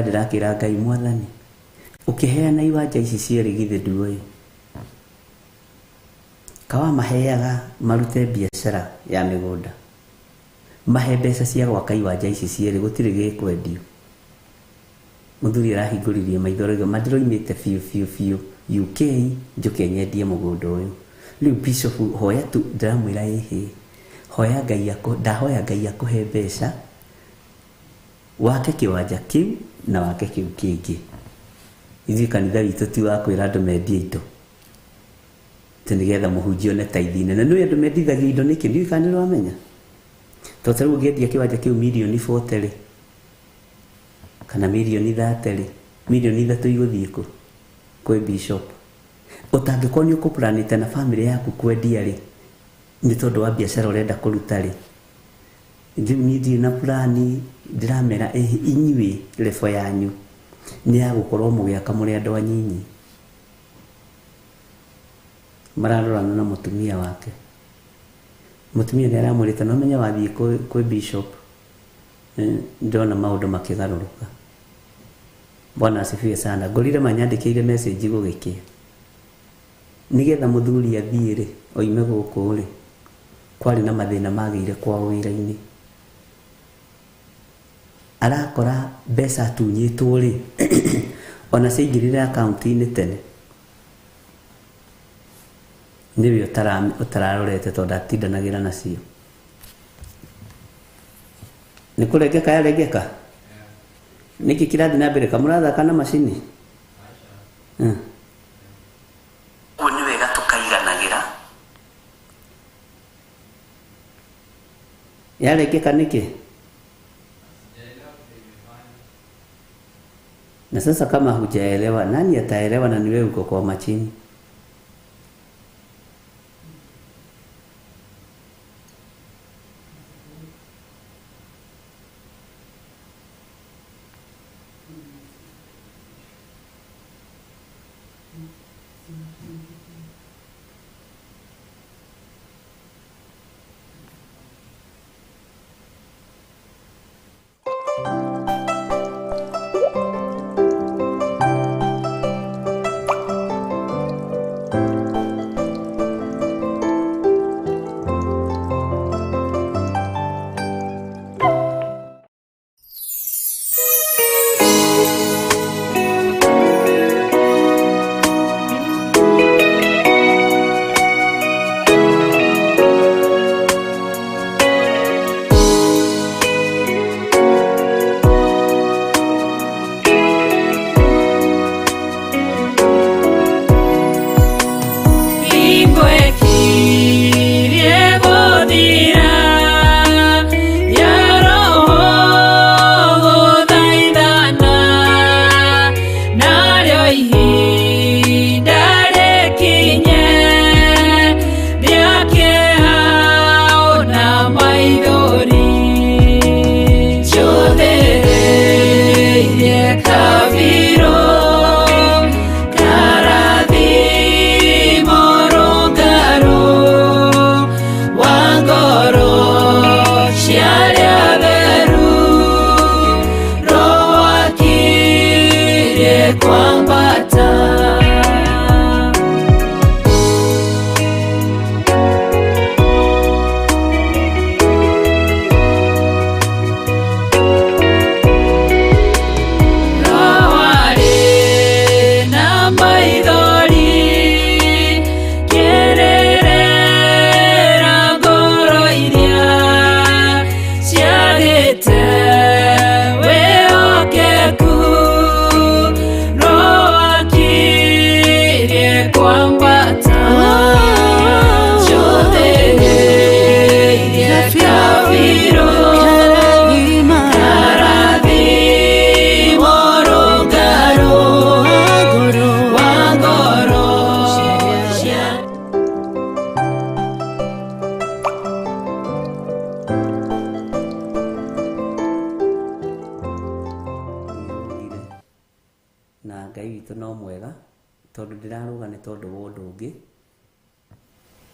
Ndĩrakĩra Ngai mwathani ũkĩheana iwanja ici cierĩ githĩ nduoĩ kawa maheaga marute biacara ya mĩgũnda mahe mbeca cia gwaka iwanja ici cierĩ gũtirĩ gĩkwendio. Mũthuri arahingũririe maitho rĩu mandiroimĩte biũ biũ biũ UK njoke nyendie mũgũnda ũyũ. Rĩu bishop hoya tu ndĩramwĩra ĩhĩ hoya Ngai akũ ndahoya Ngai akũhe mbeca wake kĩwanja kĩu na wake kĩu kĩngĩ. Ithuĩ kanitha witũ ti wa kwĩra andũ mendie indo atĩ nĩgetha mũhunjia one taithi nene. Nĩũĩ andũ mendithagia indo nĩkĩ? Ndiũĩ kana nĩũramenya. Tondũ ta rĩu ũngĩendia kĩwanja kĩu mirioni 40 rĩ kana mirioni 30 rĩ, mirioni 3 igũthiĩ kũ? Kwĩ bishop. Ũtangĩkorwo nĩ ũkũplanĩte na family yaku kwendia rĩ, nĩ tondũ wa biacara ũrenda kũruta rĩ, rĩu niĩ ndirĩ na plani, ndĩramera inyuĩ level yanyu nĩ ya gũkorwo mũgĩaka mũrĩ andũ anyinyi. Mararorana na mũtumia wake. Mũtumia nĩ aramwĩrĩte no menye wathiĩ kwĩ bishop ndĩrona maũndũ makĩgarũrũka. Bwana asifiwe sana. Ngorire manyandĩkĩire message gũgĩkĩa nĩgetha mũthuri athiĩ rĩ oime gũkũ rĩ, kwarĩ na mathĩna magĩire kwao wĩra-inĩ. Arakora mbeca atunyĩtwo rĩ ona ciaingĩrire akaunti-inĩ tene nĩwe ũtararorete tondũ atindanagĩra nacio. Nĩ kũrengeka yarengeka? Nĩkĩ kĩrathiĩ na mbere? Kamũrathaka na macini? Ũguo nĩ wega tũkaiganagĩra. Yarengeka nĩkĩ? Na sasa kama hujaelewa, nani ataelewa na ni wewe uko kwa machini?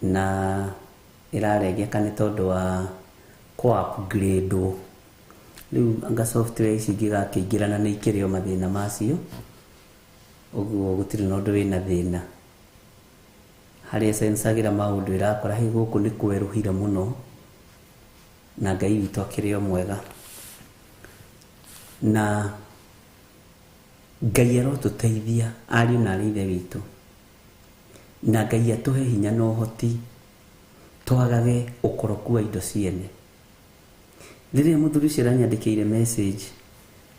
Na ĩrarengeka nĩ tondũ wa kũ upgrade Rĩu anga software ici ingĩgakĩingĩrana nĩ ikĩrĩ o mathĩna macio, ũguo gũtirĩ na ũndũ wĩna thĩna. Harĩa cencagira maũndũ ĩrakora hĩ gũkũ nĩ kwerũhire mũno, na Ngai witũ akĩrĩ o mwega. Na Ngai arotũteithia ariũ na arĩ ithe witũ, na Ngai atũhe hinya na ũhoti twagage ũkoroku wa indo ciene. Rĩrĩa mũthuri ũcio aranyandĩkĩire message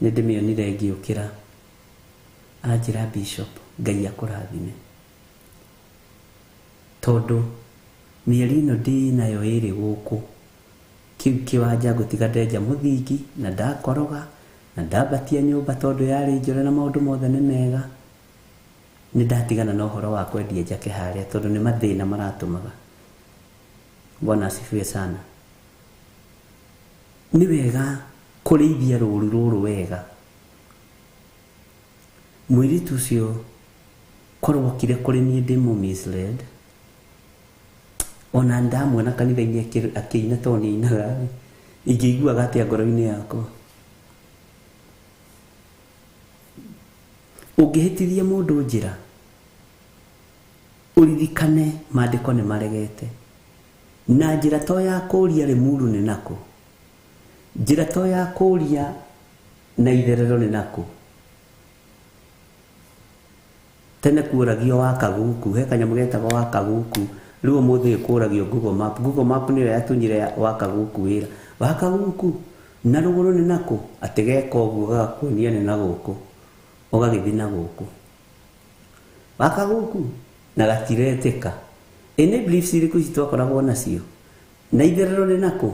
nĩ ndĩmĩonire ngĩũkĩra, anjĩra Bishop Ngai akũrathime, tondũ mĩeri ĩno ndĩ nayo ĩrĩ gũkũ kĩu kĩwanja ngũtiga ndenja mũthingi na ndakoroga na ndambatia nyũmba tondũ yarĩ njore na maũndũ mothe nĩ mega, nĩ ndatigana na ũhoro wa kwendia njake harĩa tondũ nĩ mathĩna maratũmaga. Bwana asifiwe sana. Nĩ wega kũrĩithia rũru rũrũ wega. Mũirĩtu ũcio korwo okire kũrĩ niĩ ndĩ mũ misled, ona ndamuona kanitha-inĩ akĩina tondũ nĩ ainaga, ingĩiguaga atĩa ngoro-inĩ yakwa? Ũngĩhĩtithia mũndũ njĩra, ũririkane maandĩko nĩ maregete. Na njĩra to ya kũũria Limuru nĩ nakũ, njĩra to ya kũũria na itherero nĩ nakũ. Tene kuoragio wa kaguku, he kanyamũ getagwo wa kaguku, rĩu ũmũthĩ kũragio Google Map. Google Map nĩyo yatunyire wa kaguku wĩra. Wa kaguku na rũgũrũ nĩ nakũ, atĩ geka ũguo gagakuonia nĩ na gũkũ, ũgagĩthiĩ na gũkũ. Wa kaguku na gatiretĩka. Ĩ nĩ beliefs irĩkũ ici twakoragwo nacio? Na itherero nĩ nakũ?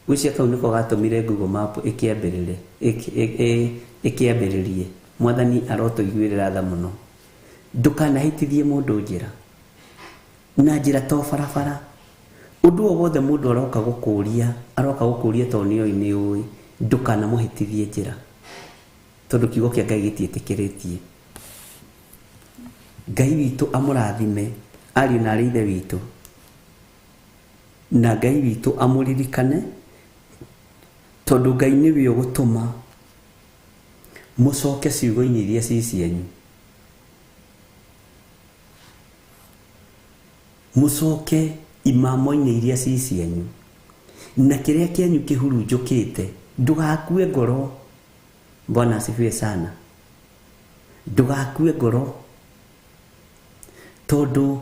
Gwĩciria kau nĩko gatũmire Google Map ĩkĩambĩrĩrie. Mwathani arotũiguĩrĩra tha mũno. Ndũkanahĩtithie mũndũ njĩra. Na njĩra to barabara. Ũndũ o wothe mũndũ aroka gũkũria, aroka gũkũria tondũ nĩoĩ nĩ ũĩ, ndũkanamũhĩtithie njĩra. Tondũ kiugo kĩa Ngai gĩtiĩtĩkĩrĩtie. Ngai witũ amũrathime ariũ na arĩ ithe witũ, na Ngai witũ amũririkane, tondũ Ngai nĩwe ũgũtũma mũcoke ciugo-inĩ iria ci cianyu, mũcoke imamo-inĩ iria ci cianyu, na kĩrĩa kĩanyu kĩhurunjũkĩte ndũgakue ngoro. Bwana asifiwe sana. Ndũgakue ngoro tondũ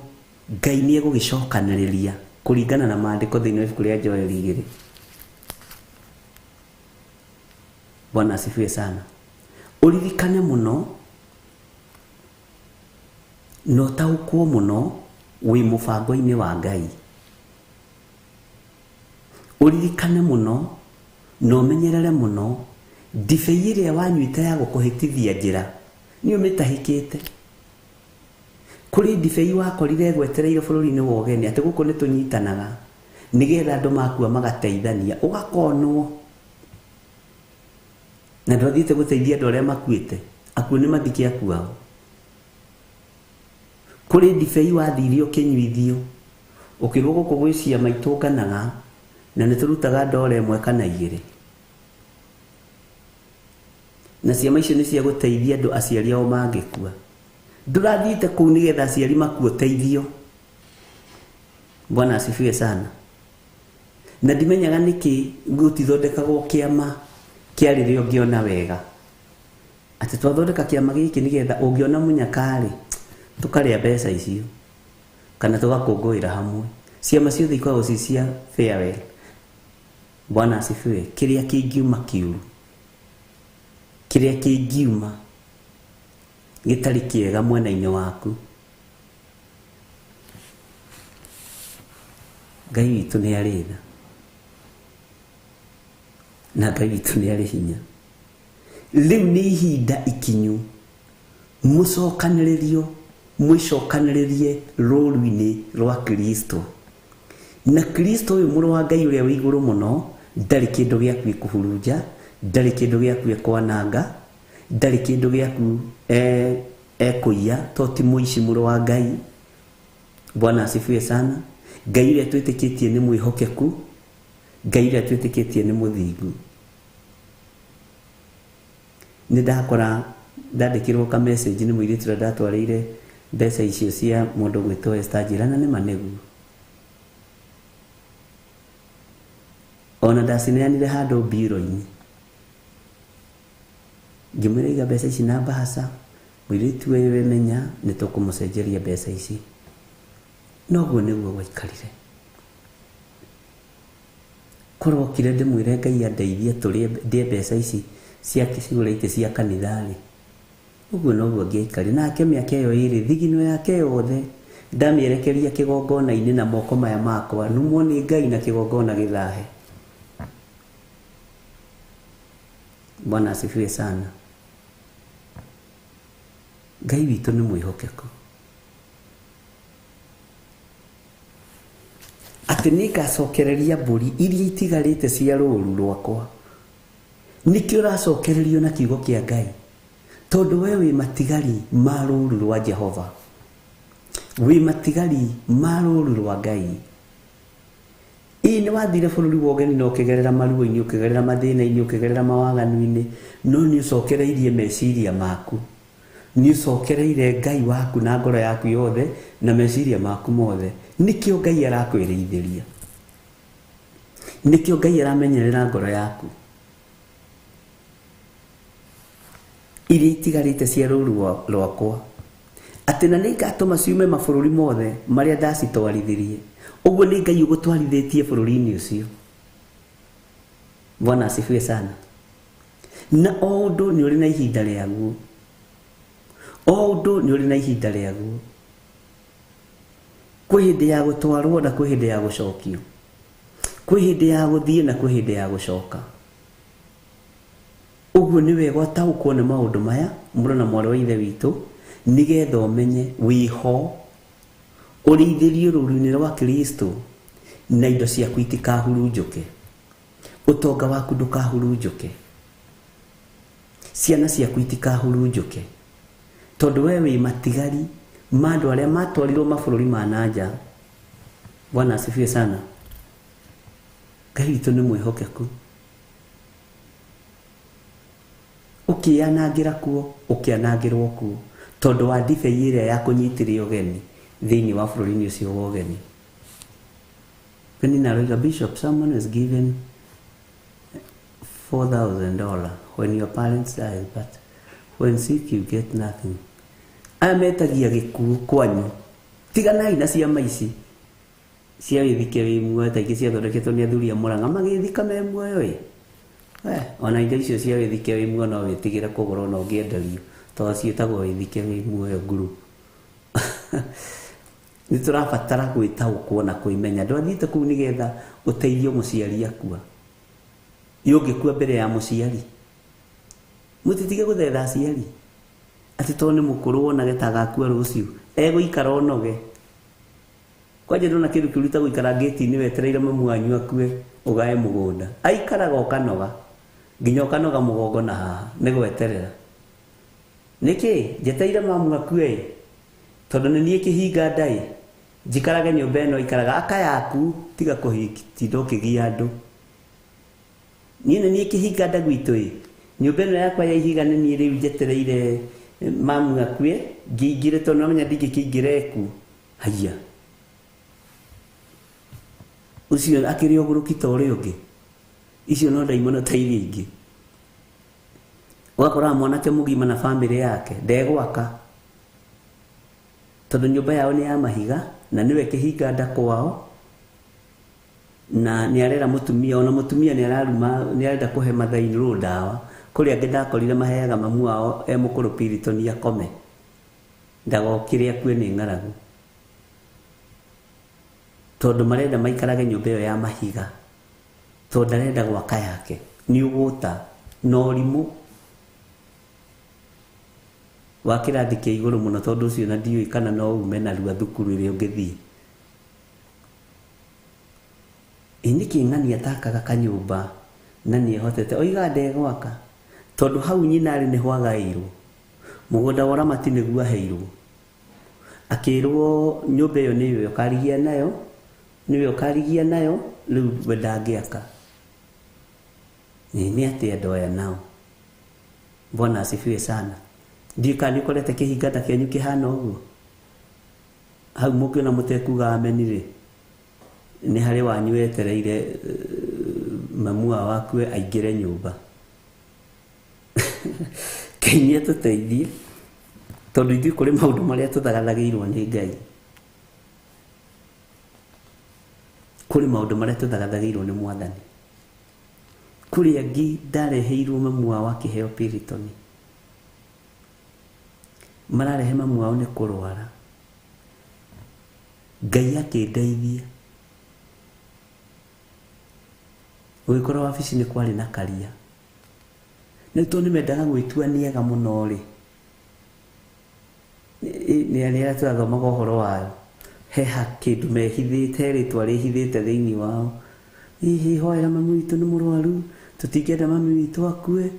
Ngai nĩ egũgĩcokanĩrĩria kũringana na maandĩko thĩinĩ wa ibuku rĩa Joeli 2. Bwana asifiwe sana. Ũririkane mũno na ũtaũkwo mũno wĩ mũbango-inĩ wa Ngai. Ũririkane mũno na ũmenyerere mũno ndibei ĩrĩa wanyuĩte ya gũkũhĩtithia njĩra nĩ ũmĩtahĩkĩte. Kũrĩ ndibei wakorire ĩgwetereire bũrũri-inĩ wa ũgeni atĩ gũkũ nĩ tũnyitanaga nĩgetha andũ makua magateithania, ũgakonwo na ndwathiĩte gũteithia andũ arĩa makuĩte, akuũ nĩ mathike akuao. Kũrĩ ndibei wathire ũkĩnyuithio, ũkĩrwo gũkũ gwĩ ciama itũnganaga na nĩ tũrutaga ndora 1 kana 2, na ciama icio nĩ cia gũteithia andũ aciari ao mangĩkua. Ndũrathiĩte kũu nĩgetha aciari maku ũteithio. Bwana asifiwe sana. Na ndimenyaga nĩkĩ gũtithondekagwo kĩama kĩa rĩrĩa ũngĩona wega, atĩ twathondeka kĩama gĩkĩ nĩgetha ũngĩona mũnyakarĩ tũkarĩa mbeca icio kana tũgakũngũĩra hamwe. Ciama ciothe ikoragwo ci cia farewell. Bwana asifiwe. Kĩrĩa kĩngiuma kĩũru, kĩrĩa kĩngiuma gĩtarĩ kĩega mwena-inĩ waku, Ngai witũ nĩ arĩ tha na Ngai witũ nĩ arĩ hinya. Rĩu nĩ ihinda ikinyu mũcokanĩrĩrio, mwĩcokanĩrĩrie rũru-inĩ rwa Kristo. Na Kristo ũyũ mũrũ wa Ngai ũrĩa wĩ igũrũ mũno ndarĩ kĩndũ gĩaku ekũhurunja, ndarĩ kĩndũ gĩaku ekwananga, ndarĩ kĩndũ gĩaku ekũiya, to ti mũici mũrũ wa Ngai. Bwana asifiwe sana. Ngai ũrĩa twĩtĩkĩtie nĩ mwĩhokeku, Ngai ũrĩa twĩtĩkĩtie nĩ mũthingu. Nĩ ndakora ndandĩkĩrwo ka message nĩ mũirĩtu ũrĩa ndatwarĩire mbeca icio cia mũndũ gwĩtwo Esther, anjĩra na nĩma nĩguo. Ona ndacineanire handũ mbiro-inĩ, ngĩmwĩra iga mbeca ici na mbahaca, mũirĩtu ũyũ wemenya nĩ tũkũmũcenjeria mbeca ici. Noguo nĩguo gwaikarire. Korwo okire ndĩmwĩre Ngai andeithie tũrĩe ndĩe mbeca ici cia cigũre itĩ cia kanitha-rĩ, ũguo noguo angĩaikarire. Nake mĩaka ĩyo ĩrĩ thigino yake yothe ndamĩerekeria kĩgongona-inĩ na moko maya makwa, numwo nĩ Ngai na kĩgongona gĩthahe. Bwana asifiwe sana. Ngai witũ nĩ mwĩhokeku. Atĩ nĩngacokereria mbũri iria itigarĩte cia rũũru rwakwa. Nĩkĩo ũracokererio na kiugo kĩa Ngai, tondũ we wĩ matigari ma rũũru rwa Jehova, wĩ matigari ma rũũru rwa Ngai. Ĩĩ nĩ wathire bũrũri wa ũgeni na ũkĩgerera maruo-inĩ, ũkĩgerera mathĩna-inĩ, ũkĩgerera mawaganu-inĩ, no nĩ ũcokereirie meciria maku, nĩ ũcokereire Ngai waku na ngoro yaku yothe na meciria maku mothe. Nĩkĩo Ngai arakwĩrĩithĩria, nĩkĩo Ngai aramenyerera ngoro yaku. Iria itigarĩte cia rũũru rwakwa, atĩ na nĩngatũma ciume mabũrũri mothe marĩa ndacitwarithirie. Ũguo nĩ Ngai ũgũtwarithĩtie bũrũri-inĩ ũcio. Bwana asifiwe sana. Na o ũndũ nĩ ũrĩ na ihinda rĩaguo, o ũndũ nĩ ũrĩ na ihinda rĩaguo. Kwĩ hĩndĩ ya gũtwarwo na kwĩ hĩndĩ ya gũcokio, kwĩ hĩndĩ ya gũthiĩ na kwĩ hĩndĩ ya gũcoka. Ũguo nĩ wega ũtaũkwo nĩ maũndũ maya mũrũ na mwarĩ wa ithe witũ, nĩgetha ũmenye wĩho ũrĩithĩrio rũũru-inĩ rwa Kristo na indo ciaku itikahurunjũke, ũtonga waku ndũkahurunjũke, ciana ciaku itikahurunjũke, tondũ we wĩ matigari ma andũ arĩa matwarirwo mabũrũri ma na nja. Bwana asifiwe sana. Ngai witũ nĩ mwĩhokeku. Ũkĩanangĩra kuo, ũkĩanangĩrwo kuo, tondũ wa ndibei ĩrĩa yakũnyitire ũgeni thĩinĩ wa bũrũri-inĩ ũcio wa ũgeni. Penina aroiga, Bishop, someone has given $4,000 when your parents died, but when sick you get nothing. Aya metagia gĩkuũ kwanyu. Tiganai na ciama ici cia wĩthike wĩ muoyo, ta ingĩ ciathondeketwo nĩ athuri a Mũrang'a magĩthika me muoyo ĩ. Ona indo icio cia wĩthike wĩ muoyo no wĩtigĩre kũgũra ona ũngĩenderio, tondũ ciĩtagwo wĩthike wĩ muoyo group. Nĩ tũrabatara gwĩtaũkwo na kwĩmenya. Ndwathiĩte kũu nĩgetha ũteithio mũciari akua. Ĩ ũngĩkua mbere ya mũciari, mũtitige gũthetha aciari atĩ tondũ nĩ mũkũrũ wonage ta agakua rũciũ, egũikara onoge. Kwanja ndona kĩndũ kĩũru ta gũikara ngĩti-inĩ wetereire mamu wanyu akue ũgae mũgũnda. Aikaraga ũkanoga nginya ũkanoga mũgongo na haha nĩ gweterera. Nĩkĩ njeteire mamu akue tondũ nĩ niĩ kĩhinga ndaĩ, njikarage nyũmba ĩno ikaraga aka yaku, tiga kũhinda ũkĩgia andũ. Niĩ nĩ niĩ kĩhinga nda gwitũ ĩ, nyũmba ĩno yakwa ya ihiga nĩ niĩ rĩu njetereire mamu akue ngĩingĩre, tondũ nĩwamenya ndingĩkĩingĩra eku. Haiya, ũcio akĩrĩ ũgũrũki ta ũrĩa ũngĩ. Icio no ndaimono ta iria ingĩ. Ũgakoraga mwanake mũgima na bamĩrĩ yake ndegwaka, tondũ nyũmba yao nĩ ya mahiga na nĩwe kĩhinga nda kwao, na nĩ arera mũtumia, ona mũtumia nĩ araruma, nĩ arenda kũhe mother-in-law ndawa. Kũrĩ angĩ ndakorire maheaga mamu wao e mũkũrũ Piriton akome, ndagokĩre akue nĩ ng'aragu, tondũ marenda maikarage nyũmba ĩyo ya mahiga, tondũ ndarenda gwaka yake. Nĩ ũgũta na ũrimũ wa kĩrathi kĩa igũrũ mũno, tondũ ũcio na ndiũĩ kana no ume narua thukuru ĩrĩa ũngĩthiĩ. Ĩ nĩkĩ ng'ani atakaga kanyũmba na nĩ ehotete oiga ndegwaka, tondũ hau nyina arĩ nĩho agaĩirwo mũgũnda wa ũramati nĩguo aheirwo, akĩrwo nyũmba ĩyo nĩyo ũkarigia nayo Nĩwe ũkarigia nayo rĩu we ndangĩaka. Nĩ atĩ andũ aya nao. Bwana asifiwe sana. Ndiũĩ kana nĩ ũkorete kĩhinga ta kĩanyu kĩhana ũguo. Hau mũngĩona mũtekuga ameni rĩ, nĩ harĩ wanyu wetereire mamu wao akue aingĩre nyũmba. Ngai nĩ atũteithie tondũ ithuĩ kũrĩ maũndũ marĩa tũthagathagĩirwo nĩ Ngai. Kũrĩ maũndũ marĩa tũthagathagĩirwo nĩ Mwathani. Kũrĩ angĩ ndareheirwo mamu wao akĩheo Piriton. Mararehe mamu wao nĩ kũrwara. Ngai akĩndeithia. Ũgĩkora wabici nĩ kwarĩ na karia. Nĩ tondũ nĩ mendaga gwĩtua nĩ ega mũno rĩ, nĩ arĩa tũrathomaga ũhoro wayo, he kĩndũ mehithĩte, he rĩtwa rĩhithĩte thĩinĩ wao. Hihi hoera mami witũ nĩ mũrwaru, tũtingĩenda mami witũ akue.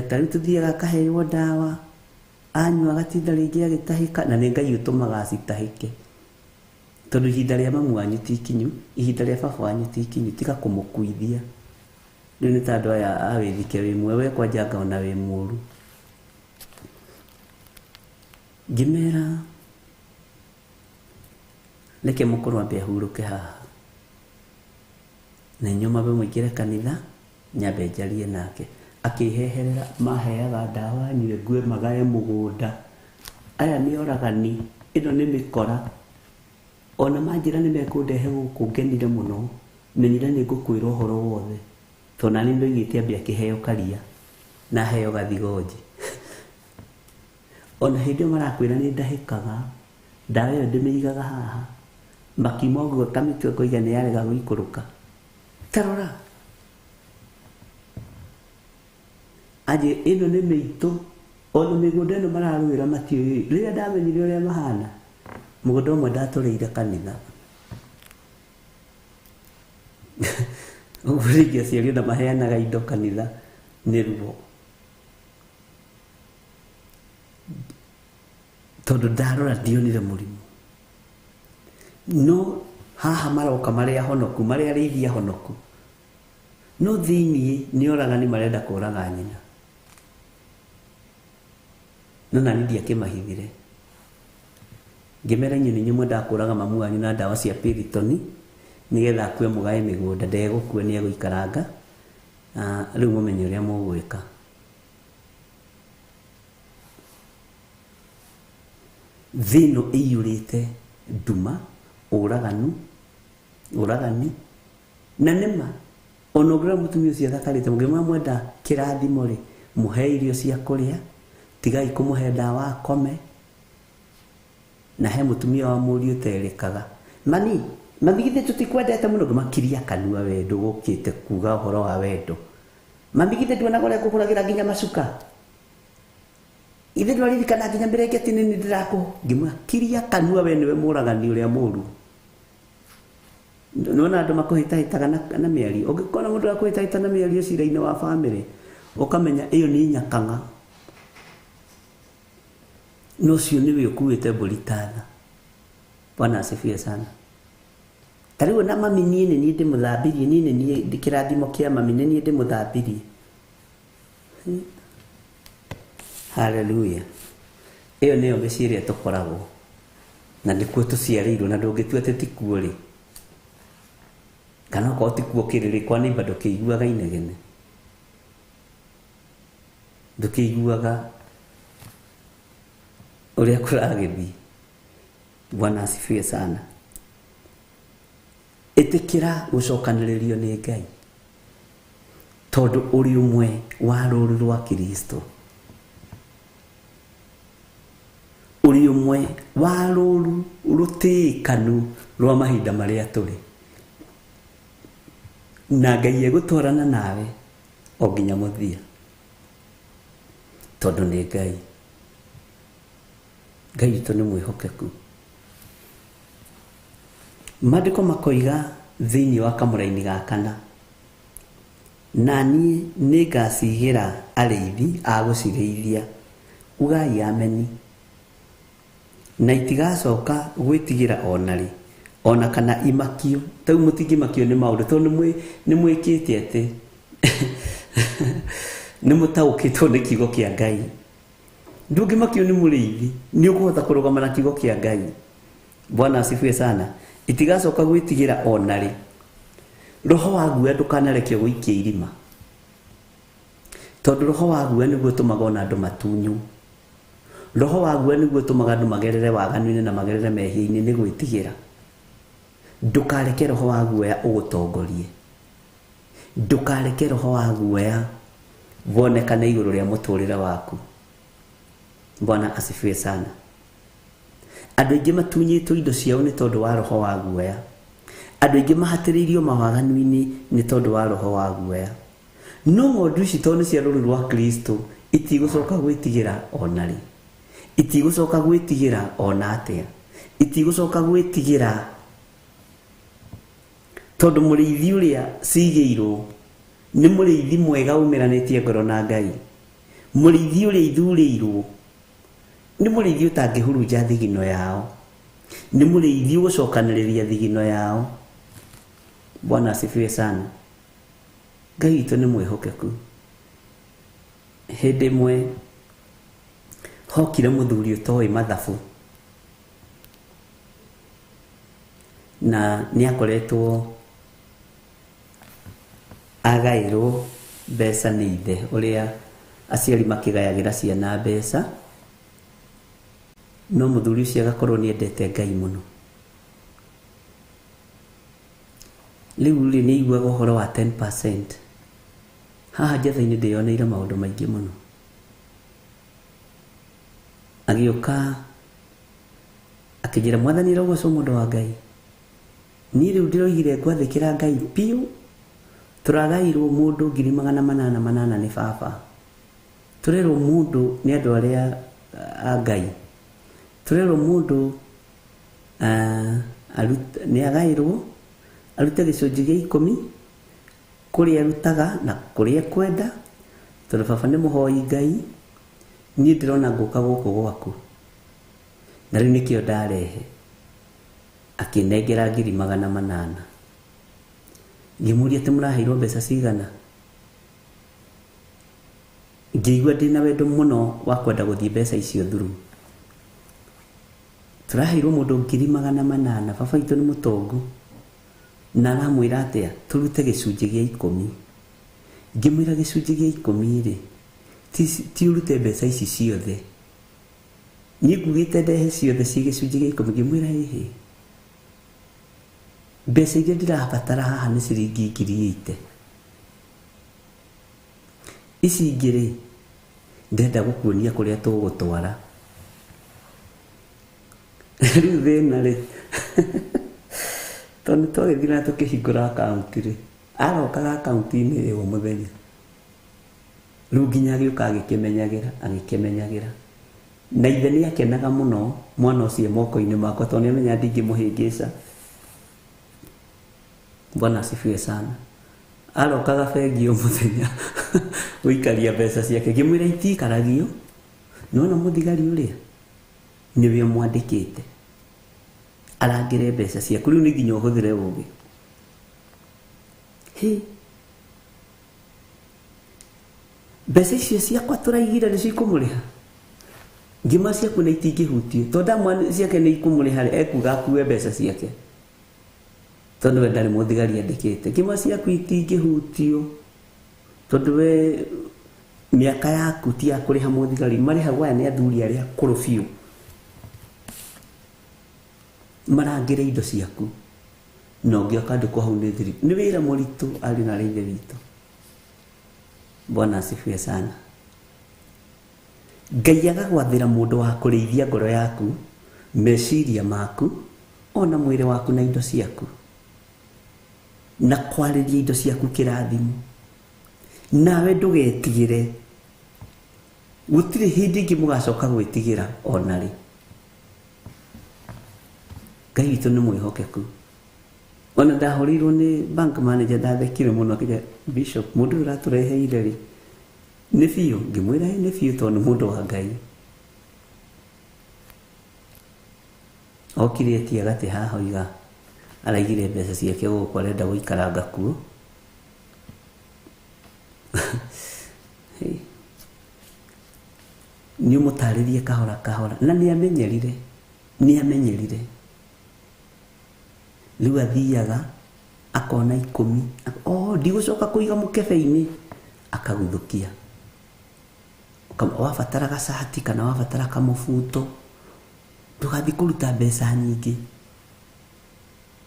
Ta rĩu tũthiaga akaheo ndawa, anyua agatinda rĩngĩ agĩtahĩka, na nĩ Ngai ũtũmaga acitahĩke. Tondũ ihinda rĩa mamu wanyu ti ikinyu, ihinda rĩa baba wanyu ti ikinyu, tiga kũmũkuithia. Rĩu nĩ ta andũ aya a wĩthike wĩ muoyo, we kwanja anga ona wĩ mũũru. Ngĩmera reke mũkũrũ ambe ahurũke haha, na inyuĩ mwambe mũingĩre kanitha, nyambe njarie nake. Akĩheherera maheaga ndawa nyue ngue magae mũgũnda. Aya nĩ oragani, ĩno nĩ mĩkora. Ona manjĩra nĩ mekũndehe gũkũ ngenire mũno, menyire nĩ ngũkwĩra ũhoro wothe. Tondũ nani ndoigĩte ambe akĩheo karia na aheo gathigonji. Ona hĩndĩ ĩyo marakwĩra nĩ ndahĩkaga, ndawa ĩyo ndĩmĩigaga haha. Makiuma ũguo kamĩtwe ngoiga nĩ yarega gũikũrũka. Tarora. Anjĩ ĩno nĩ mĩitũ, ona mĩgũnda ĩno mararũĩra matiũĩ. Rĩrĩa ndamenyire ũrĩa mahana, mũgũnda ũmwe ndatũrĩire kanitha. Ũguo rĩngĩ aciari ona maheanaga indo kanitha nĩ ruo. Tondũ ndarora ndionire mũrimũ. No haha maroka marĩa honoku, marĩa arĩithi ahonoku. No thĩiniĩ nĩ oragani marenda kũraga nyina. No nani ndiakĩmahithire. Ngĩmera inyuĩ nĩ inyuĩ mwendaga kũraga mamu wanyu na ndawa cia Piriton nĩgetha akue mũgae mĩgũnda, ndegũkua nĩ egũikaranga. Rĩu mũmenye ũrĩa mũgwĩka. Thĩ ĩno ĩiyũrĩte nduma, ũraganu, ũragani, na nĩma ona ũngĩrora mũtumia ũcio athakarĩte, mũngĩmwĩra mwenda kĩrathimo rĩ, mũhe irio cia kũrĩa, tigai kũmũhe ndawa akome, na he mũtumia wa mũriũ ũterĩkaga. Mami, mami githĩ tũtikwendete mũno, ngĩmakiria kanua wendo gũkĩte kuga ũhoro wa wendo. Mami githĩ nduonaga ũrĩa ngũkũragĩra nginya macuka? Ithe ndwaririkana nginya mĩrengeti nĩ niĩ ndĩrakũ. Ngĩmakiria kanua we nĩwe mũragani ũrĩa mũũru. Nĩwona andũ makũhĩtahĩtaga na mĩario. Ũngĩkona mũndũ akũhĩtahĩta na mĩario cira-inĩ wa bamĩrĩ, ũkamenya ĩyo nĩ nyakang'a. No ũcio nĩwe ũkuĩte mbũri ta tha. Bwana asifiwe sana. Ta rĩu ona mami niĩ nĩ niĩ ndĩmũthambirie, niĩ nĩ niĩ kĩrathimo kĩa mami nĩ niĩ ndĩmũthambirie. Hallelujah. Ĩyo nĩyo mĩciĩ ĩrĩa tũkoragwo. Na nĩkuo tũciarĩirwo na ndũngĩtua atĩ ti kuo rĩ. Kana okorwo ti kuo kĩrĩ rĩ, kwa neighbor ndũkĩiguaga inegene. Ndũkĩiguaga ũrĩa kũragĩthiĩ. Bwana asifiwe sana. Ĩtĩkĩra gũcokanĩrĩrio nĩ Ngai. Tondũ ũrĩ ũmwe wa rũũru rwa Kristo. Ũrĩ ũmwe wa rũũru rũtĩĩkanu rwa mahinda marĩa tũrĩ. Na Ngai egũtwarana nawe o nginya mũthia. Tondũ nĩ Ngai. Ngai witũ nĩ mwĩhokeku. Maandĩko makoiga thĩinĩ wa kamũraini ga kana, na niĩ nĩngacigĩra arĩithi a gũcirĩithia. Ugai ameni. Na itigacoka gwĩtigĩra ona rĩ, Ona kana imakio tau mutingimakio ni maundu tondu ni mwikite ati ni mutaukitwo ni kiugo kia Ngai. Ndungimakio ni muriithi ni ukuhota kurugama na kiugo kia Ngai. Bwana asifiwe sana. Itigacoka gwitigira ona ri. Roho wa guoya ndukanarekio guikia irima, tondu roho wa guoya niguo utumaga ona andu matunywo. Roho wa guoya niguo utumaga andu magerere waganu-inĩ na magerere mehia-inĩ ni gwitigira. Ndukareke roho wa guoya ugutongorie. Ndukareke roho wa guoya wonekane iguru ria muturire waku. Bwana asifiwe sana. Andu aingi matunyitwo indo ciao ni tondu wa roho wa guoya. Andu aingi mahatiriirio mawaganu-inĩ ni tondu wa roho wa guoya. No ng'ondu ici tondu nĩ cia rũru rwa Kristo itigũcoka gwĩtigĩra ona rĩ. Itigũcoka gwĩtigĩra ona atĩa. Itigũcoka gwĩtigĩra tondu mũrĩithi ũrĩa cigĩirwo nĩ mũrĩithi mwega umĩranĩtie ngoro na Ngai. Mũrĩithi ũrĩa ithurĩirwo nĩ mũrĩithi ũtangĩhurunja thigino yao. Nĩ mũrĩithi ũgũcokanĩrĩria thigino yao. Bwana asifiwe sana. Ngai witũ nĩ mwĩhokeku. Hĩndĩ ĩmwe hokire mũthuri ũtoĩ mathabu na nĩ akoretwo agaĩrwo mbeca nĩ ithe, ũrĩa aciari makĩgayagĩra ciana mbeca, no mũthuri ũcio agakorwo nĩ endete Ngai mũno. Rĩu rĩ nĩ aiguaga ũhoro wa 10%. Haha njatha-inĩ ndĩyoneire maũndũ maingĩ mũno. Agĩũka akĩnjĩra, Mwathani arogocwo mũndũ wa Ngai, niĩ rĩu ndĩroigire ngwathĩkĩra Ngai biũ. Tũragairwo mũndũ 800 nĩ baba. Tũrerwo mũndũ nĩ andũ arĩa a Ngai. Tũrerwo mũndũ nĩ agairwo arute gĩcunjĩ gĩa 10 kũrĩa arutaga na kũrĩa ekwenda, tondũ baba nĩ mũhoi Ngai. Niĩ ndĩrona ngũka gũkũ gwaku na rĩu nĩkĩo ndarehe. Akĩnengera 800. Ngĩmũria atĩ mũraheirwo mbeca cigana. Ngĩigua ndĩna wendo mũno wa kwenda gũthiĩ mbeca icio thuru. Tũraheirwo mũndũ 800. Baba witũ nĩ mũtongu na aramwĩra atĩa tũrute gĩcunjĩ gĩa 10. Ngĩmwĩra gĩcunjĩ gĩa 10 rĩ ti ũrute mbeca ici ciothe. Niĩ ngugĩte ndehe ciothe ci gĩcunjĩ gĩa 10. Ngĩmwĩra ĩhĩ, mbeca iria ndĩrabatara haha nĩ ciringi 80,000. Ici ingĩ rĩ ndĩrenda gũkuonia kũrĩa tũgũtwara. Rĩu thĩna rĩ tondũ twagĩthiĩ na tũkĩhingũra akaunti rĩ, arokaga akaunti-inĩ ĩyo mũthenya. Rĩu nginya agĩũka agĩkĩmenyagĩra. Na ithe nĩ akenaga mũno mwana ũcio moko-inĩ makwa tondũ nĩ amenya ndingĩmũhĩngĩca. Bwana asifiwe sana. Arokaga bengi o mũthenya gũikaria mbeca ciake. Ngĩmwĩra itiikaragio. Nĩwona mũthigari ũrĩa nĩwe ũmwandĩkĩte arangĩre mbeca ciaku. Rĩu nĩ nginya ũhũthĩre ũũgĩ. Hĩ, mbeca icio ciakwa tũraigire nĩcio ikũmũrĩha. Ngima ciaku nĩ itingĩhutio tondũ ndamwa ciake nĩ ikũmũrĩha rĩ, ekuga akue mbeca ciake tondũ we ndarĩ mũthigari andĩkĩte. Ngima ciaku itingĩhutio tondũ we mĩaka yaku ti ya kũrĩha mũthigari. Marĩhagwo aya nĩ athuri arĩa akũrũ biũ marangĩre indo ciaku na ũngĩoka ndũkũ hau nĩ thiri. Nĩ wĩra mũritũ arĩ na ithe witũ. Bwana asifiwe sana. Ngai agagwathĩra mũndũ wa kũrĩithia ngoro yaku, meciria maku, ona mwĩrĩ waku na indo ciaku, na kwarĩria indo ciaku kĩrathimo. Nawe ndũgetigĩre. Gũtirĩ hĩndĩ ĩngĩ mũgacoka gwĩtigĩra ona rĩ. Ngai witũ nĩ mwĩhokeku. Ona ndahũrĩirwo nĩ bank manager ndathekire mũno akĩnjĩra, Bishop, mũndũ ũyũ ũratũreheire rĩ nĩ biũ? Ngĩmwĩra nĩ biũ tondũ nĩ mũndũ wa Ngai. Okire etia gatĩ haha oiga Araigire mbeca ciake gũkũ arenda gũikaranga kuo. Nĩ ũmũtarĩrie kahora kahora na nĩ amenyerire, nĩ amenyerire. Rĩu athiaga akona 10, oh ndigũcoka kũiga mũkebe-inĩ, akaguthũkia. Wabatara gacati kana wabatara kamũbuto, ndũgathiĩ kũruta mbeca nyingĩ.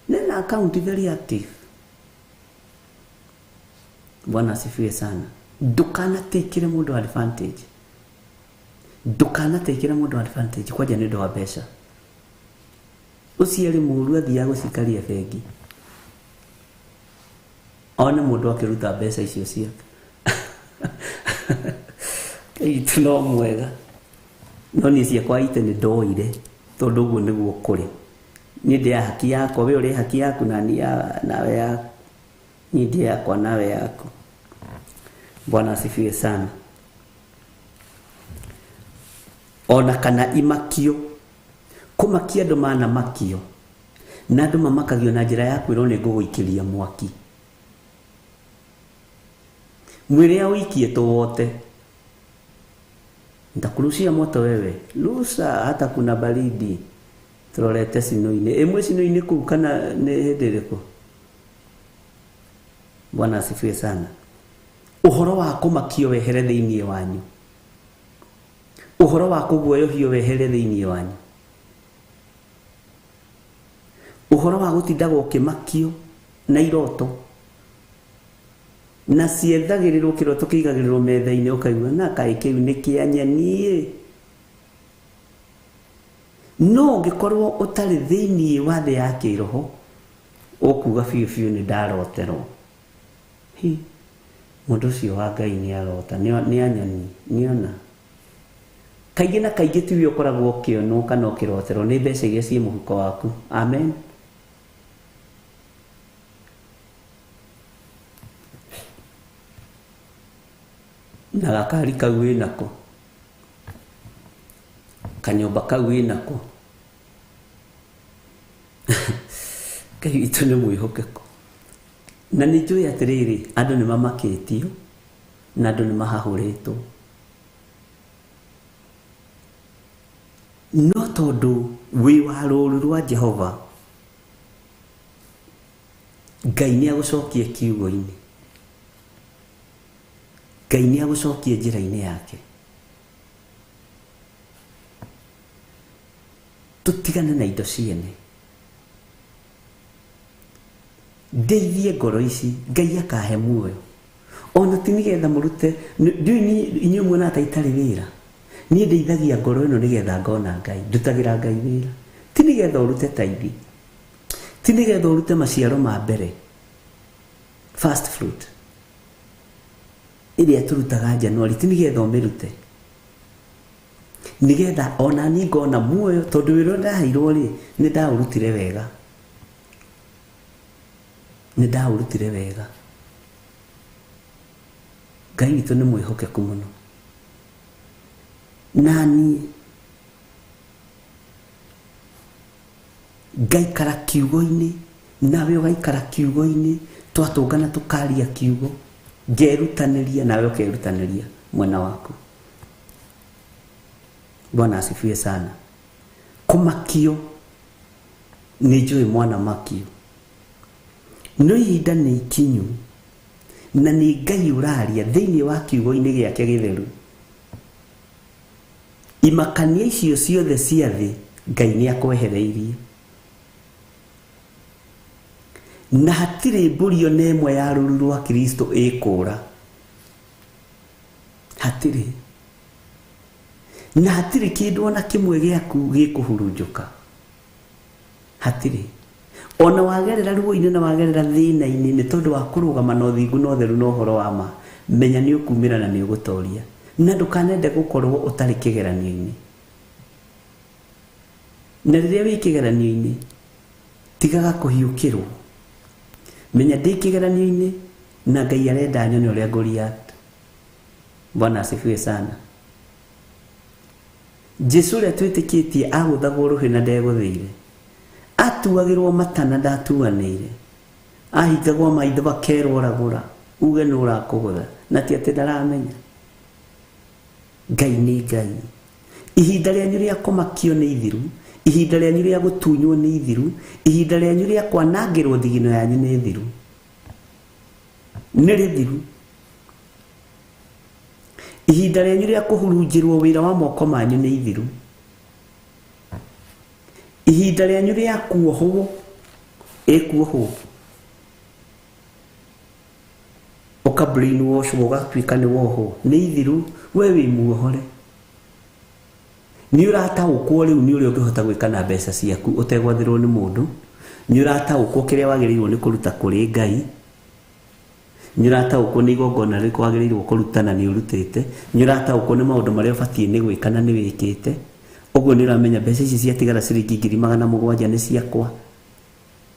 Nena account very active. Bwana asifiwe sana. Ndũkanatekere mũndũ advantage. Ndũkanatekere mũndũ advantage kwanja nĩ ũndũ wa mbeca. Ũcio arĩ mũũru athiaga gũcikaria bengi. One mũndũ akĩruta mbeca icio ciake. Itu no mwega. No niĩ ciakwa ite nĩ ndoire tondũ ũguo nĩguo kũrĩ. Niĩ ndĩ ya haki yakwa, we ũrĩ haki yaku na niĩ nawe yaku. Niĩ ndĩ yakwa nawe yaku. Bwana asifiwe sana. Ona kana imakio, kũmakia andũ manamakio, na andũ mamakagio na njĩra ya kwĩrwo nĩ ngũgũikĩria mwaki. Mwĩrĩ ũikie tũwote. Nitakurushia moto wewe. Rusa hata kuna baridi. Turorete cino-inĩ. Ĩmwe cino-inĩ kũu kana nĩ hĩndĩ ĩrĩkũ? Bwana asifiwe sana. Ũhoro wa kũmakio wehere thĩinĩ wanyu. Ũhoro wa kũguoyohio wehere thĩinĩ wanyu. Ũhoro wa gũtindaga ũkĩmakio na iroto. Na ciethagĩrĩrwo kĩroto kĩigagĩrĩrwo metha-inĩ ũkaigua na kaĩ kĩu nĩ kĩa nyeni. No ũngĩkorwo ũtarĩ thĩinĩ wa thĩ ya kĩroho, ũkuga biũ biũ nĩ ndaroterwo. Hi, mũndũ ũcio wa Ngai nĩ arota, nĩ anyoni, nĩona. Kaingĩ na kaingĩ tiwe ũkoragwo ũkĩonwo kana ũkĩroterwo nĩ mbeca iria ciĩ mũhuko waku. Amen. Na gakari kau wĩnako, kanyũmba kau wĩnako. Ngai witũ nĩ mwĩhokeku. Na nĩ njũĩ atĩrĩrĩ, andũ nĩ mamakĩtio na andũ nĩ mahahũrĩtwo. No tondũ wĩ wa rũũru rwa Jehova, Ngai nĩ agũcokie kiugo-inĩ. Ngai nĩ agũcokie njĩra-inĩ yake. Tũtigane na indo ciene. Ndeithie ngoro ici, Ngai akahe muoyo. Ona ti nĩgetha mũrute, ndiũĩ inyuĩ muonaga ta itarĩ wĩra. Niĩ ndeithagia ngoro ĩno nĩgetha ngona Ngai, ndutagĩra Ngai wĩra. Ti nĩgetha ũrute taithi. Ti nĩgetha ũrute maciaro ma mbere. First fruit. Ĩrĩa tũrutaga January, ti nĩgetha ũmĩrute. Nĩgetha ona niĩ ngona muoyo tondũ wĩra ũrĩa ndaheirwo rĩ, nĩ ndaũrutire wega. Nĩ ndaũrutire wega. Ngai witũ nĩ mwĩhokeku mũno. Na niĩ ngaikara kiugo-inĩ, nawe ũgaikara kiugo-inĩ, twatũngana tũkaria kiugo, ngerutanĩria nawe ũkerutanĩria mwena waku. Bwana asifiwe sana. Kũmakio nĩ njũĩ mwana makio. No ihinda nĩ ikinyu na nĩ Ngai ũraria thĩinĩ wa kiugo-inĩ gĩake gĩtheru. Imakania icio ciothe cia thĩ Ngai nĩ akwehereirie. Na hatirĩ mbũri ona ĩmwe ya rũũru rwa Kristo ĩkũra. Hatirĩ. Na hatirĩ kĩndũ ona kĩmwe gĩaku gĩkũhurunjũka. Hatirĩ. Ona wagerera ruo-inĩ na wagerera thĩna-inĩ nĩ tondũ wa kũrũgama na ũthingu na ũtheru na ũhoro wa ma, menya nĩ ũkumĩra na nĩ ũgũtoria. Na ndũkanende gũkorwo ũtarĩ kĩgeranio-inĩ. Na rĩrĩa wĩ kĩgeranio-inĩ, tigaga kũhiũkĩrwo. Menya ndĩ kĩgeranio-inĩ na Ngai arenda nyone ũrĩa ngũ-react. Bwana asifiwe sana. Jesu ũrĩa twĩtĩkĩtie agũthagwo rũhĩ na ndegũthĩire. Atuagĩrwo mata na ndatuanĩire. Ahingagwo maitho bakerwo ragũra uge nĩ ũrakũgũtha na ti atĩ ndaramenya. Ngai nĩ Ngai. Ihinda rĩanyu rĩa kũmakio nĩ ithiru, ihinda rĩanyu rĩa gũtunywo nĩ ithiru, ihinda rĩanyu rĩa kwanangĩrwo thigino yanyu nĩ thiru. Nĩ rĩthiru. Ihinda rĩanyu rĩa kũhurunjĩrwo wĩra wa moko manyu nĩ ithiru. Ihinda rĩanyu rĩa kuohwo ĩkuohwo ũka brainwash ũgatuĩka nĩ wohwo nĩ ithiru, we wĩ muohore. Nĩ ũrataũkwo rĩu nĩ ũrĩa ũngĩhota gwĩka na mbeca ciaku ũtegwathĩrwo nĩ mũndũ. Nĩ ũrataũkwo kĩrĩa wagĩrĩirwo nĩ kũruta kũrĩ Ngai. Nĩ ũrataũkwo nĩ igongona rĩrĩkũ wagĩrĩirwo kũruta na nĩ ũrutĩte. Nĩ ũrataũkwo nĩ maũndũ marĩa ũbatiĩ nĩ gwĩka na nĩ wĩkĩte. Ũguo nĩ ũramenya mbeca ici ciatigara ciringi 700,000 nĩ ciakwa.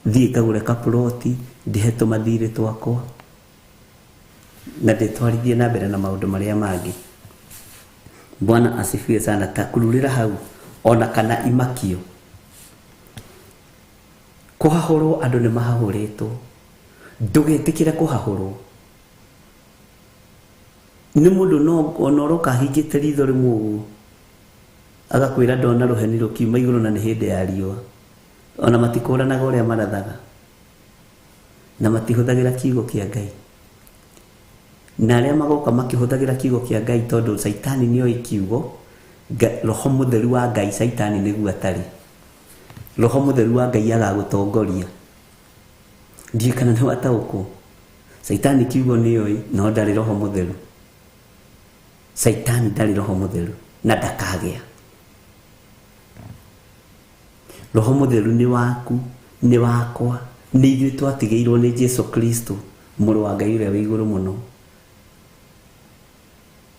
Thiĩ ngagũre kaploti, ndĩhe tũmathirĩ twakwa na ndĩtwarithie na mbere na maũndũ marĩa mangĩ. Bwana asifiwe sana. Ta kururĩra hau ona kana imakio. Kũhahũrwo andũ nĩ mahahũrĩtwo. Ndũgetĩkĩre kũhahũrwo. Nĩ mũndũ no ona ũroka ahingĩte ritho rĩmwe ũguo agakwĩra ndona rũheni rũkiuma igũrũ na nĩ hĩndĩ ya riũa. Ona matikũranaga ũrĩa marathaga na matihũthagĩra kiugo kĩa Ngai. Na arĩa magoka makĩhũthagĩra kiugo kĩa Ngai tondũ Caitani nĩoĩ kiugo, Roho Mũtheru wa Ngai Caitani nĩguo atarĩ. Roho Mũtheru wa Ngai agagũtongoria. Ndiũĩ kana nĩ wataũkwo. Caitani kiugo nĩoĩ no ndarĩ Roho Mũtheru. Caitani ndarĩ Roho Mũtheru na ndakagĩa. Roho Mũtheru nĩ waku, nĩ wakwa, nĩ ithuĩ twatigĩirwo nĩ Jesu Kristo, mũrũ wa Ngai ũrĩa wĩ igũrũ mũno.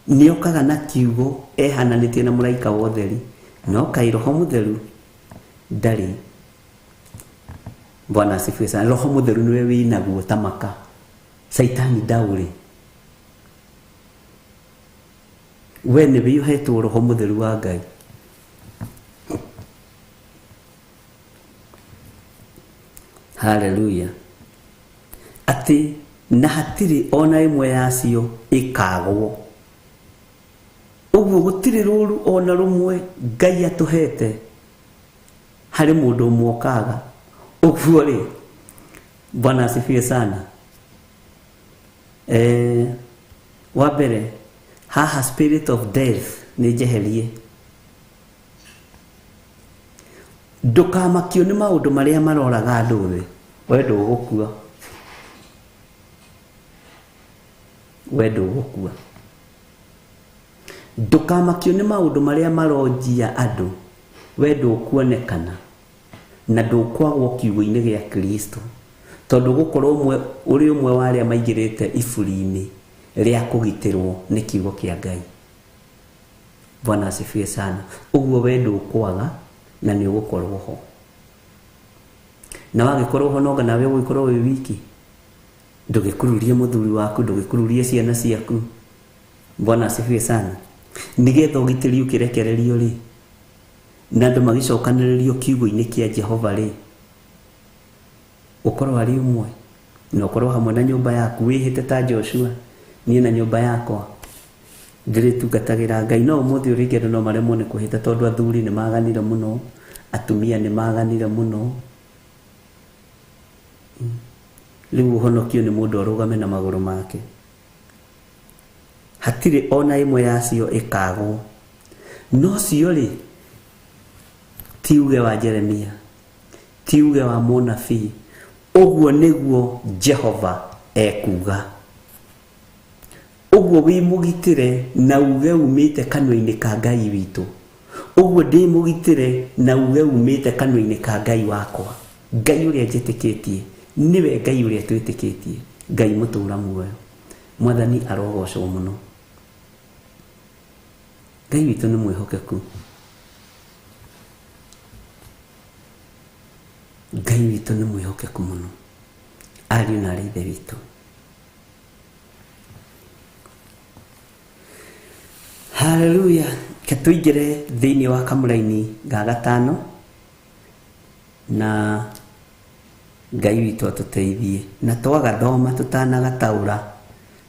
Nĩ okaga na kiugo ehananĩtie na mũraika wa ũtheri, no kaĩ Roho Mũtheru ndarĩ. Bwana asifiwe sana. Roho Mũtheru nĩwe wĩnaguo ta maka. Caitani ndaũrĩ. We nĩwe ũhetwo Roho Mũtheru wa Ngai. Haleluya. Atĩ na hatirĩ ona ĩmwe yacio ĩkagwo. Ũguo gũtirĩ rũru ona rũmwe Ngai atũhete harĩ mũndũ ũmwe ũkaga. Ũguo rĩ, Bwana asifiwe sana. Wa mbere haha spirit of death nĩ njeherie. Ndũkamakio nĩ maũndũ marĩa maroraga andũ thĩ. We ndũgũkua. We ndũgũkua. Ndũkamakio nĩ maũndũ marĩa maronjia andũ. We ndũkuonekana na ndũkwagwo kiugo-inĩ gĩa Kristo. Tondũ gũkorwo ũmwe ũrĩ ũmwe wa arĩa maingĩrĩte iburi-inĩ rĩa kũgitĩrwo nĩ kiugo kĩa Ngai. Bwana asifiwe sana. Ũguo we ndũkwaga na nĩ ũgũkorwo ho. Na wagĩkorwo ho nonga nawe ũgũgĩkorwo wĩ wiki. Ndũgĩkururie mũthuri waku, ndũgĩkururie ciana ciaku. Bwana asifiwe sana. Nĩgetha ũgitĩri ũkĩrekererio rĩ, na andũ magĩcokanĩrĩrio kiugo-inĩ kĩa Jehova rĩ, ũkorwo arĩ ũmwe na ũkorwo hamwe na nyũmba yaku, wĩhĩte ta Joshua, niĩ na nyũmba yakwa ndĩrĩtungatagĩra Ngai. No ũmũthĩ ũrĩa andũ no maremwo nĩ kwĩhĩta tondũ athuri nĩ maganire mũno, atumia nĩ maganire mũno. Rĩu ũhonokio nĩ mũndũ arũgame na magũrũ make. Hatirĩ ona ĩmwe yacio ĩkagwo. No cio rĩ, ti uge wa Jeremia, ti uge wa mũnabii. Ũguo nĩguo Jehova ekuga. Ũguo wĩ mũgitĩre na uge umĩte kanua-inĩ ka Ngai witũ. Ũguo ndĩ mũgitĩre na uge umĩte kanua-inĩ ka Ngai wakwa. Ngai ũrĩa njĩtĩkĩtie, nĩwe Ngai ũrĩa twĩtĩkĩtie, Ngai mũtũũra muoyo. Mwathani arogocwo mũno. Ngai witũ nĩ mwĩhokeku. Ngai witũ nĩ mwĩhokeku mũno. Ariũ na aarĩ Ithe witũ. Haleluya. Ke tũingĩre thĩinĩ wa kamũraini ga gatano. Na Ngai witũ atũteithie. Na twagathoma tũtanagataũra,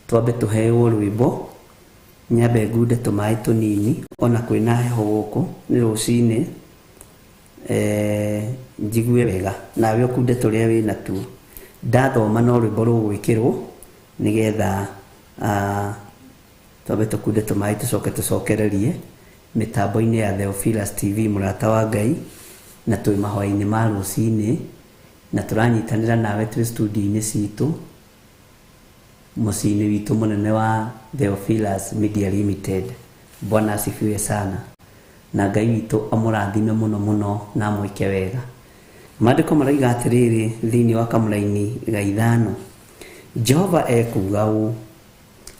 twambe tũhewo rwĩmbo, nyambe ngunde tũmaĩ tũnini, ona kwĩna heho gũkũ, nĩ rũcinĩ, njigue wega, nawe ũkunde tũrĩa wĩ natuo. Ndathoma no rwĩmbo rũgwĩkĩrwo, nĩgetha twambe tũkunde tũmaĩ tũcoke tũcokererie mĩtambo-inĩ ya Theophilus TV, mũrata wa Ngai, na twĩ mahoya-inĩ ma rũcinĩ, na tũranyitanĩra nawe twĩ studio-inĩ citũ, mũciĩ-inĩ witũ mũnene wa Theophilus Media Limited. Bwana asifiwe sana. Na Ngai witũ amũrathime mũno mũno na amwĩke wega. Maandĩko maroiga atĩrĩrĩ thĩinĩ wa kamũraini ga ithano, Jehova ekuuga ũũ,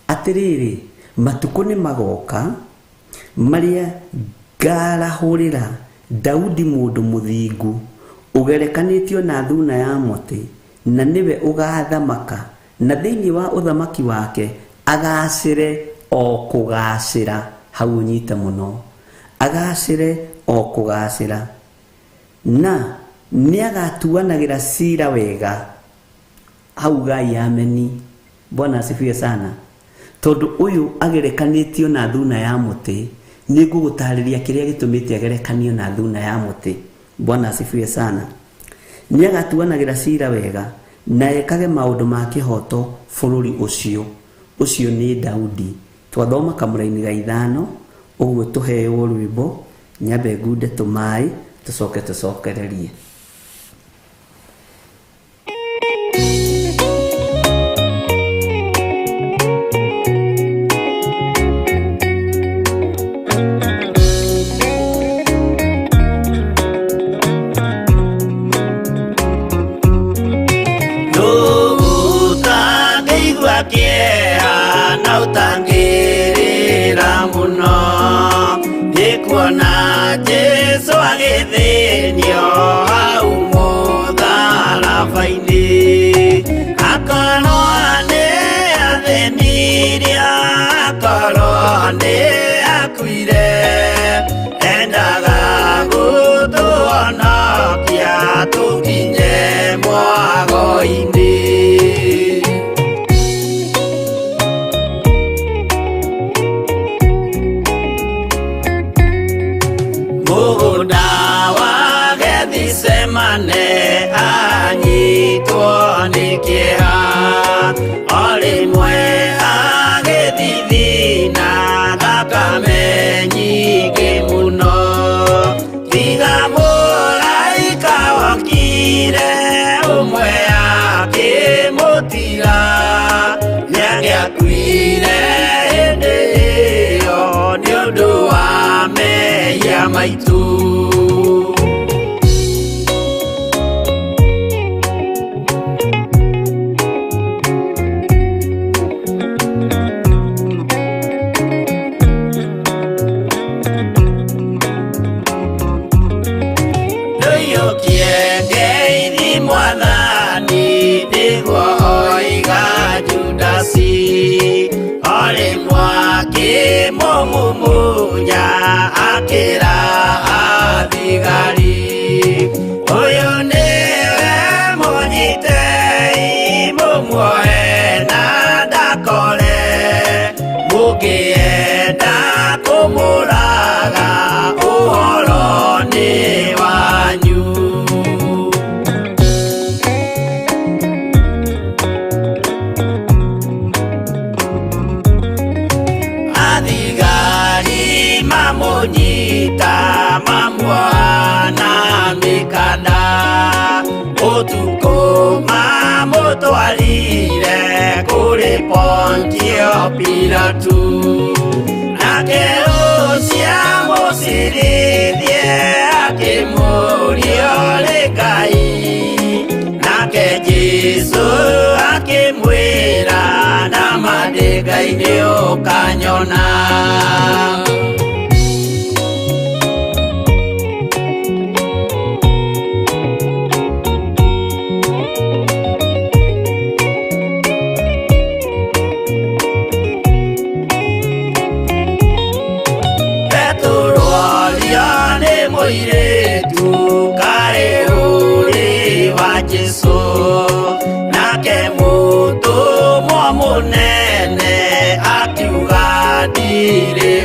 atĩrĩrĩ, matukũ nĩ magoka marĩa ngarahũrĩra Daudi mũndũ mũthingu ũgerekanĩtio na thuna ya mũtĩ, na nĩwe ũgathamaka, na thĩinĩ wa ũthamaki wake agacĩre o kũgacĩra. Hau ũnyite mũno, agacĩre o kũgacĩra, na nĩagatuanagĩra cira wega. Hau Ngai ameni. Bwana asifiwe sana. Tondũ ũyũ agerekanĩtio na thuna ya mũtĩ, nĩngũgũtarĩria kĩrĩa gĩtũmĩte agerekanio na thuna ya mũtĩ. Bwana asifiwe sana. Nĩagatuanagĩra cira wega na ekage maũndũ ma kĩhoto bũrũri ũcio. Ũcio nĩ Daudi. Twathoma kamũraini ga ithano, ũguo tũheo rwĩmbo, nyambe ngunde tũmaĩ, tũcoke tũcokererie. Ũtangĩigua kĩeha na ũtangĩrĩra mũno, nĩ kuona Jesũ agĩthĩnio hau mũtharaba-inĩ. Akorwo nĩ athĩnirie, akorwo nĩ akuire, endaga gũtũhonokia tũkinye mwago-inĩ. Mũgũnda wa Gethisemane anyitwo nĩ kĩeha, o rĩmwe agĩthithina thakame nyingĩ mũno. Tiga mũraika wokire ũmwe akĩmũtiga, nĩangĩakuire hĩndĩ ĩyo nĩ ũndũ wa mehia maitũ. Ndũiyũkie ngeithi Mwathani, nĩguo oiga Judasi, o rĩmwe akĩmũmumunya akĩra athigari, ũyũ nĩwe mũnyitei mũmuoe na ndakore, mũngĩenda kũmũraga ũhoro nĩ wanyu. Athigari mamũnyita mamuoha na mĩkanda, ũtukũ mamũtwarire kũrĩ Pontio Pilatu, nake ũcio amũcirithie akĩmũũria ũrĩ Ngai, nake Jesũ akĩmwĩra nama ndĩ Ngai nĩũkanyona. Petero orio nĩ mũirĩtu kaĩ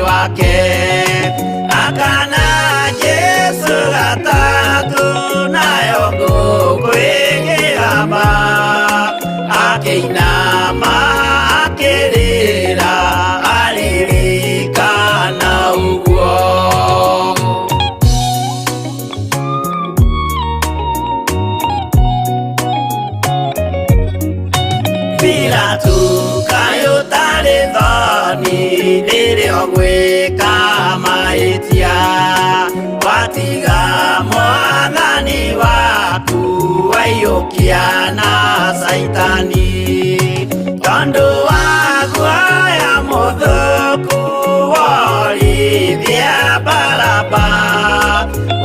Wake akana Jesu gatatu nayo ngũkũ ĩkĩgamba akĩinama akĩrĩra aririkana ũguo. Pilatu kaĩ ũtarĩ thoni rĩrĩa ũgwĩka mahĩtia watiga mwathani waku waiyũkia na Caitani tondũ wa guoya mũthũku worithia Baraba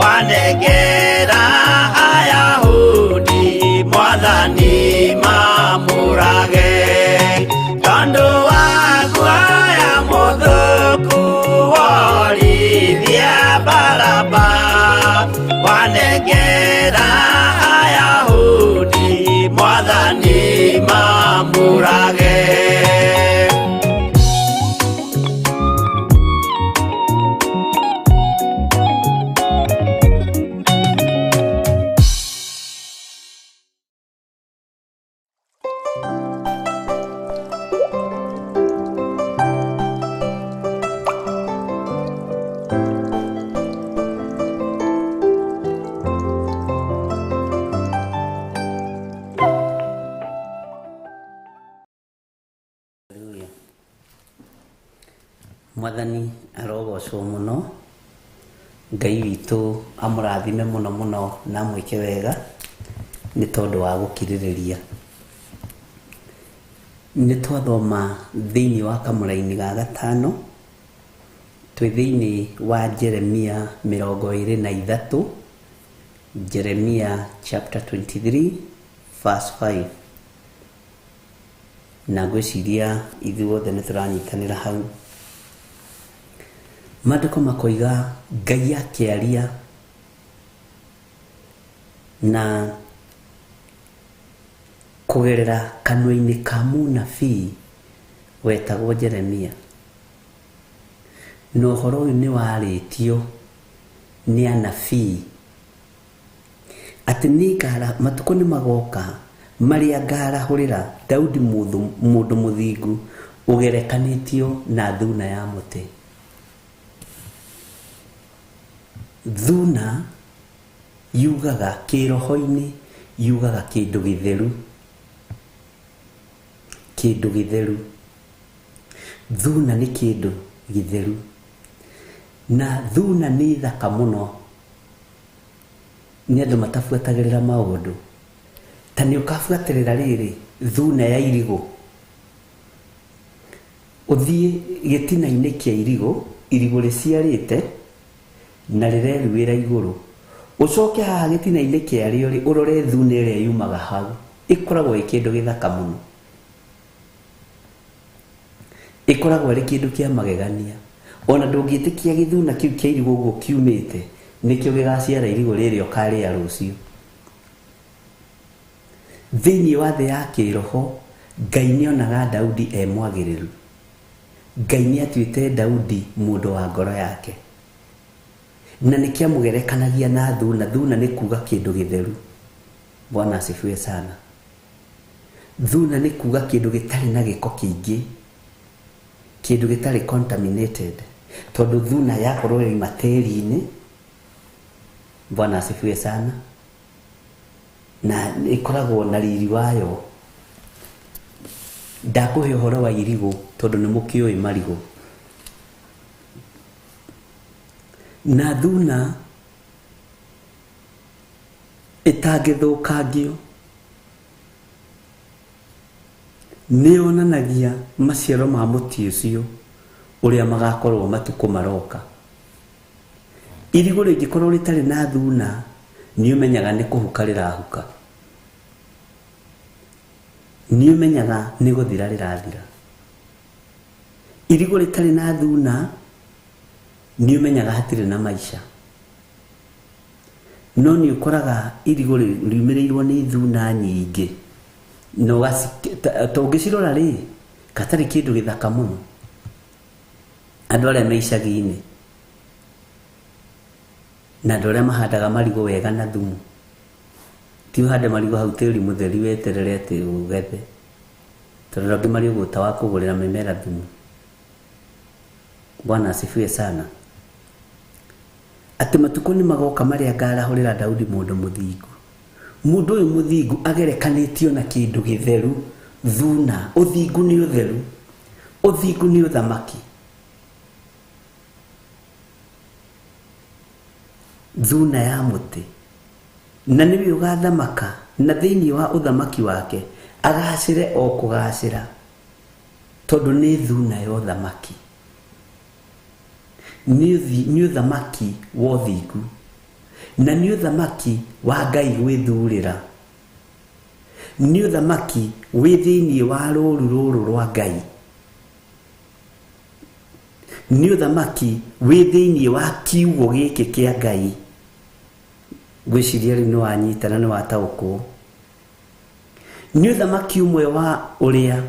wanengera Ayahudi mwathani mamũrage tondũ wa guoya mũthũku worithia Baraba wanengera Ayahudi mwathani mamũrage. Hallelujah. Mwathani arogocwo mũno, Ngai witũ amũrathime mũno mũno na amwĩke wega nĩ tondũ wa gũkirĩrĩria. Nĩ twathoma thĩinĩ wa kamũraini ga gatano, twĩ thĩinĩ wa Jeremia 23, Jeremia chapter 23 verse 5. Na ngwĩciria ithuothe nĩ tũranyitanĩra hau. Maandĩko makoiga Ngai akĩaria na kũgerera kanua-inĩ ka mũnabii wetagwo Jeremia. Na ũhoro ũyũ nĩ warĩtio nĩ anabii atĩ nĩngara matukũ nĩ magoka marĩa ngarahũrĩra Daudi mũndũ mũthingu ũgerekanĩtio na thuna ya mũtĩ. Thuna yugaga kĩroho-inĩ yugaga kĩndũ gĩtheru, kĩndũ gĩtheru. Thuna nĩ kĩndũ gĩtheru na thuna nĩ thaka mũno nĩ andũ matabuatagĩrĩra maũndũ. Ta nĩ ũkabuatĩrĩra rĩrĩ thuna ya irigũ, ũthiĩ gĩtina-inĩ kĩa irigũ, irigũ rĩciarĩte na rĩreruĩra igũrũ, ũcoke haha gĩtina-inĩ kĩarĩo rĩ ũrore thuna ĩrĩa yumaga hau, ĩkoragwo ĩ kĩndũ gĩthaka mũno, ĩkoragwo ĩrĩ kĩndũ kĩa magegania. Ona ndũngĩtĩkia gĩthuna kĩu kĩa irigũ ũguo kiumĩte nĩkĩo gĩgaciara irigũ rĩrĩa ũkarĩa rũciũ. Thĩinĩ wa thĩ ya kĩroho Ngai nĩonaga Daudi e mwagĩrĩru. Ngai nĩatuĩte Daudi mũndũ wa ngoro yake na nĩkĩamũgerekanagia na thuna. Thuna nĩ kuga kĩndũ gĩtheru. Bwana asifiwe sana. Thuna nĩ kuga kĩndũ gĩtarĩ na gĩko kĩingĩ, kĩndũ gĩtarĩ contaminated, tondũ thuna yakorwo yauma tĩri-inĩ. Bwana asifiwe sana. Na ĩkoragwo na riri wayo. Ndakũhe ũhoro wa irigũ tondũ nĩ mũkĩũĩ marigũ. Na thuna ĩtangĩthũkangio nĩ yonanagia maciaro ma mũtĩ ũcio ũrĩa magakorwo matukũ maroka. Irigũ rĩngĩkorwo rĩtarĩ na thuna nĩ ũmenyaga nĩ kũhuka rĩrahuka, nĩ ũmenyaga nĩ gũthira rĩrathira. Irigũ rĩtarĩ na thuna nĩ ũmenyaga hatirĩ na maica. No nĩ ũkoraga irigũ riumĩrĩirwo nĩ thuna nyingĩ na ũngĩcirora rĩ gatarĩ kĩndũ gĩthaka mũno. Andũ arĩa me icagi-inĩ na andũ arĩa mahandaga marigũ wega na thumu, ti ũhande marigũ hau tĩri mũtheri weterere atĩ ũgethe, tondũ angĩ marĩ ũgũta wa kũgũrĩra mĩmera thumu. Bwana asifiwe sana. Atĩ matukũ nĩ magoka marĩa ngarahũrĩra Daudi mũndũ mũthingu. Mũndũ ũyũ mũthingu agerekanĩtio na kĩndũ gĩtheru, thuna. Ũthingu nĩ ũtheru, ũthingu nĩ ũthamaki. Thuna ya mũtĩ, na nĩwe ũgathamaka, na thĩinĩ wa ũthamaki wake agacĩre o kũgacĩra, tondũ nĩ thuna ya ũthamaki, nĩ ũthamaki wa ũthingu, na nĩ ũthamaki wa Ngai gwĩthurĩra, nĩ ũthamaki wĩ thĩinĩ wa rũru rũrũ rwa Ngai, nĩ ũthamaki wĩ thĩinĩ wa kiugo gĩkĩ kĩa Ngai. Ngwĩciria rĩu nĩ wanyita na nĩ wataũkwo. Nĩ ũthamaki ũmwe wa ũrĩa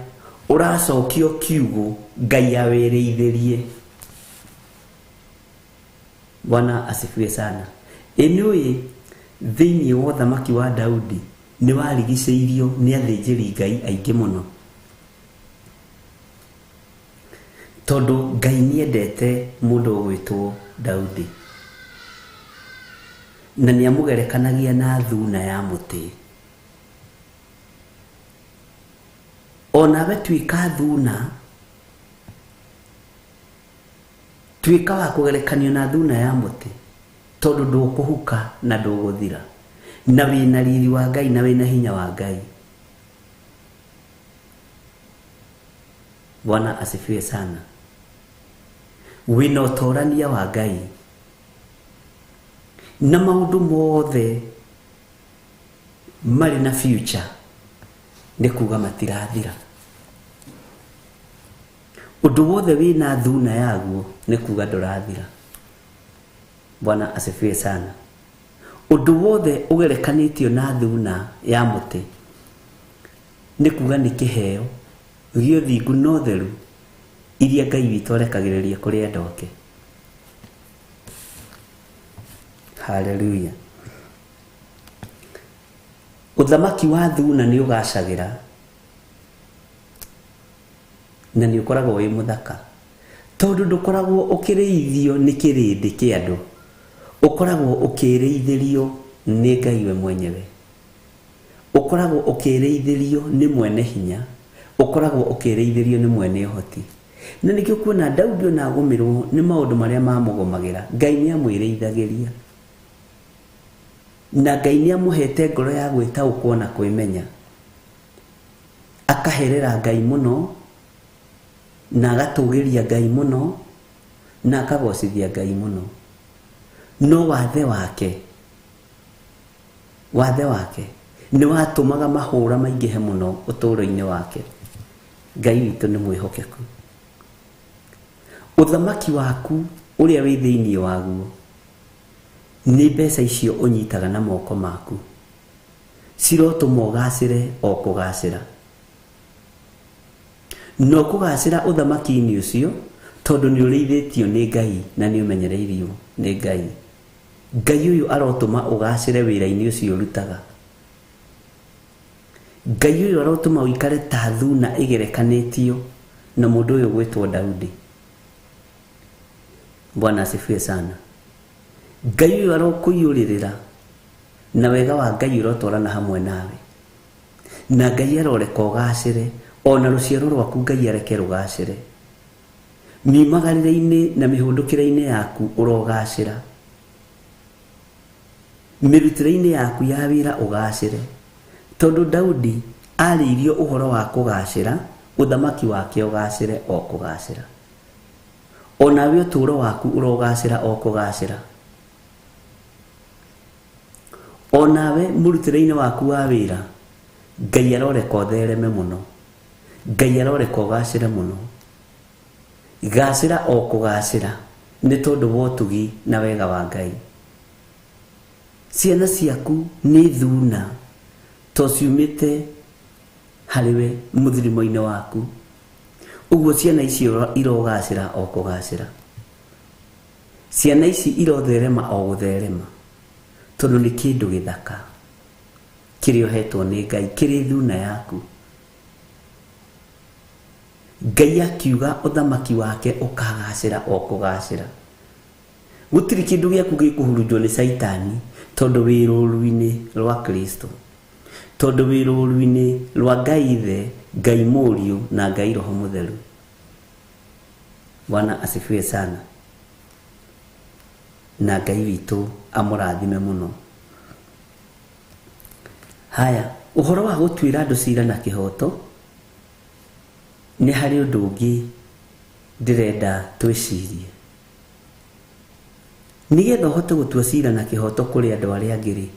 ũracokio kiugo Ngai awĩrĩithĩrie. Bwana asifiwe sana. Ĩ nĩũĩ thĩinĩ wa ũthamaki wa Daudi nĩ warigicĩirio nĩ athĩnjĩri Ngai aingĩ mũno, tondũ Ngai nĩendete mũndũ ũgwĩtwo Daudi, na nĩamũgerekanagia na thuna ya mũtĩ. Onawe tuĩka thuna, tuĩka wa kũgerekanio na thuna ya mũtĩ, tondũ ndũkũhuka na ndũgũthira, na wĩna riri wa Ngai na wĩna hinya wa Ngai. Bwana asifiwe sana. Wĩna ũtorania wa Ngai, na maũndũ mothe marĩ na future, nĩ kuga matirathira. Ũndũ wothe wĩna thuna yaguo nĩ kuga ndũrathira. Bwana asifiwe sana. Ũndũ wothe ũgerekanĩtio na thuna ya mũtĩ nĩ kuga nĩ kĩheo gĩa ũthingu na ũtheru iria Ngai witũ arekagĩrĩria kũrĩ andũ ake. Haleluya. Ũthamaki wa thuna nĩ ũgacagĩra na nĩ ũkoragwo wĩ mũthaka, tondũ ndũkoragwo ũkĩrĩithio nĩ kĩrĩndĩ kĩa andũ, ũkoragwo ũkĩrĩithĩrio nĩ Ngai we mwenyewe, ũkoragwo ũkĩrĩithĩrio nĩ mwene hinya, ũkoragwo ũkĩrĩithĩrio nĩ mwene ũhoti. Na nĩkĩo kuona Daudi ona agũmĩrwo nĩ maũndũ marĩa mamũgũmagĩra, Ngai nĩ amwĩrĩithagĩria, na Ngai nĩ amũhete ngoro ya gwĩtaũkwo na kwĩmenya, akaherera Ngai mũno, na agatũgĩria Ngai mũno, na akagocithia Ngai mũno. No wathe wake nĩ watũmaga mahũra maingĩhe mũno ũtũũro-inĩ wake. Ngai witũ nĩ mwĩhokeku. Ũthamaki waku ũrĩa wĩ thĩinĩ waguo nĩ mbeca icio ũnyitaga na moko maku, cirotũma ũgacĩre o kũgacĩra. No kũgacĩra ũthamaki-inĩ ũcio tondũ nĩ ũrĩithĩtio nĩ Ngai na nĩ ũmenyereirio nĩ Ngai. Ngai ũyũ arotũma ũgacĩre wĩra-inĩ ũcio ũrutaga. Ngai ũyũ arotũma ũikare ta thuna ĩgerekanĩtio na mũndũ ũyũ gwĩtwo Daudi. Bwana asifiwe sana. Ngai ũyũ arokũiyũrĩrĩra na wega wa Ngai ũrotwarana hamwe nawe, na Ngai aroreka ũgacĩre, ona rũciaro rwaku Ngai areke rũgacĩre. Miumagarĩre-inĩ na mĩhũndũkĩre-inĩ yaku ũrogacĩra, mĩrutĩre-inĩ yaku ya wĩra ũgacĩre, tondũ Daudi arĩirio ũhoro wa kũgacĩra, ũthamaki wake ũgacĩre o kũgacĩra. Onawe ũtũũro waku ũrogacĩra o kũgacĩra. Onawe mũrutĩre-inĩ waku wa wĩra Ngai aroreka ũthereme mũno, Ngai aroreka ũgacĩre mũno. Gacĩra o kũgacĩra nĩ tondũ wa ũtugi na wega wa Ngai. Ciana ciaku nĩ thuna to ciumĩte harĩ we mũthirimo-inĩ waku. Ũguo ciana icio irogacĩra o kũgacĩra, ciana ici irotherema o gũtherema, tondũ nĩ kĩndũ gĩthaka kĩrĩa ũhetwo nĩ Ngai, kĩrĩ thuna yaku. Ngai akiuga ũthamaki wake ũkagacĩra o kũgacĩra. Gũtirĩ kĩndũ gĩaku gĩkũhurunjwo nĩ Caitani, tondũ wĩ rũru-inĩ rwa Kristo, tondũ wĩ rũru-inĩ rwa Ngai Ithe, Ngai Mũriũ na Ngai Roho Mũtheru. Bwana asifiwe sana. Na Ngai witũ amũrathime mũno. Haya, ũhoro wa gũtuĩra andũ cira na kĩhoto, nĩ harĩ ũndũ ũngĩ ndĩrenda twĩcirie. Nĩgetha ũhote gũtua cira na kĩhoto kũrĩ andũ arĩa angĩ rĩ,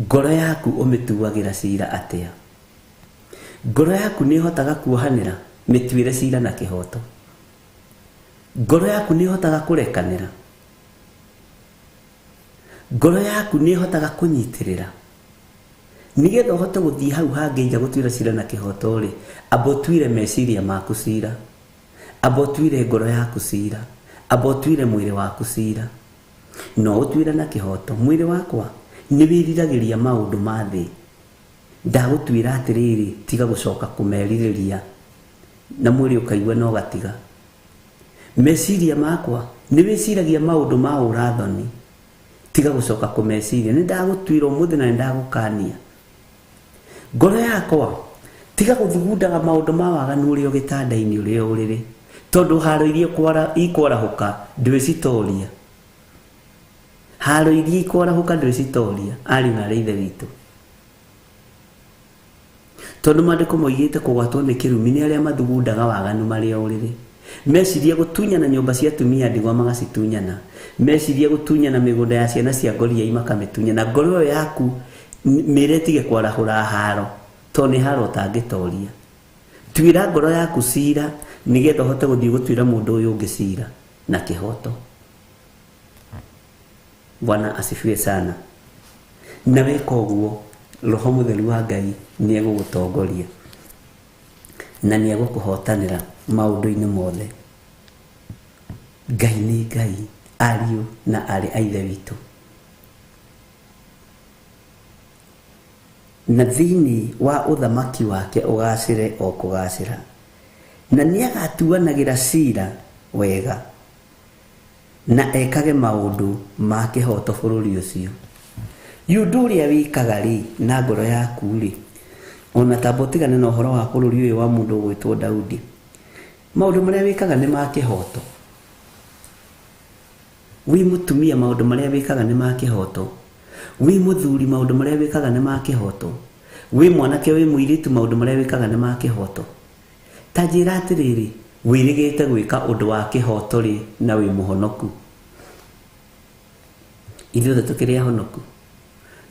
ngoro yaku ũmĩtuagĩra cira atĩa? Ngoro yaku nĩ ĩhotaga kuohanĩra, mĩtuĩre cira na kĩhoto. Ngoro yaku nĩ ĩhotaga kũrekanĩra. Ngoro yaku nĩ ĩhotaga kũnyitĩrĩra. Nĩgetha ũhote gũthiĩ hau hangĩ nja gũtuĩra cira na kĩhoto rĩ, amba ũtuĩre meciria maku cira, amba ũtuĩre ngoro yaku cira, amba ũtuĩre mwĩrĩ waku cira. No ũtuĩre na kĩhoto, mwĩrĩ wakwa nĩ wĩriragĩria maũndũ ma thĩ. Ndagũtuĩra atĩrĩrĩ, tiga gũcoka kũmerirĩria, na mwĩrĩ ũkaigua no gatiga. Meciria makwa nĩ wĩciragia maũndũ ma ũrathoni, tiga gũcoka kũmeciria. Nĩ ndagũtuĩra ũmũthĩ na nĩ ndagũkania. Ngoro yakwa, tiga gũthugundaga maũndũ ma waganu ũrĩ o gĩtanda-inĩ, ũrĩ o ũrĩrĩ, tondũ haro iria ikwarahũka ndwĩcitoria. Haro iria ikwarahũka ndwĩcitoria, ariũ na arĩ ithe witũ. Tondũ maandĩko moigĩte kũgwatwo nĩ kĩrumi nĩ arĩa mathugundaga waganu marĩ o ũrĩrĩ. Meciria gũtunyana nyũmba cia atumia ndigwa magacitunyana. Meciria gũtunyana mĩgũnda ya ciana cia ngoriai makamĩtunyana. Ngoro ĩyo yaku mĩre ĩtige kwarahũra haro, tondũ nĩ haro ũtangĩtoria. Tuĩra ngoro yaku cira nĩgetha ũhote gũthiĩ gũtuĩra mũndũ ũyũ ũngĩ cira na kĩhoto. Bwana asifiwe sana. Na weka ũguo, Roho Mũtheru wa Ngai nĩ egũgũtongoria na nĩ egũkũhotanĩra maũndũ-inĩ mothe. Ngai nĩ Ngai, ariũ na aarĩ a Ithe witũ. Na thĩinĩ wa ũthamaki wake ũgacĩre o kũgacĩra, na nĩ agatuanagĩra cira wega na ekage maũndũ ma kĩhoto bũrũri ũcio. Yu ũndũ ũrĩa wĩkaga rĩ na ngoro yaku rĩ, ona tamba ũtigane na ũhoro wa bũrũri ũyũ wa mũndũ ũgwĩtwo Daudi, maũndũ marĩa wĩkaga nĩ ma kĩhoto. Wĩ mũtumia, maũndũ marĩa wĩkaga nĩ ma kĩhoto. Wĩ mũthuri, maũndũ marĩa wĩkaga nĩ ma kĩhoto. Wĩ mwanake, wĩ mũirĩtu, maũndũ marĩa wĩkaga nĩ ma kĩhoto. Ta njĩra atĩrĩrĩ, wĩrĩgĩte gwĩka ũndũ wa kĩhoto rĩ na wĩ mũhonoku? Ithuothe tũkĩrĩ ahonoku,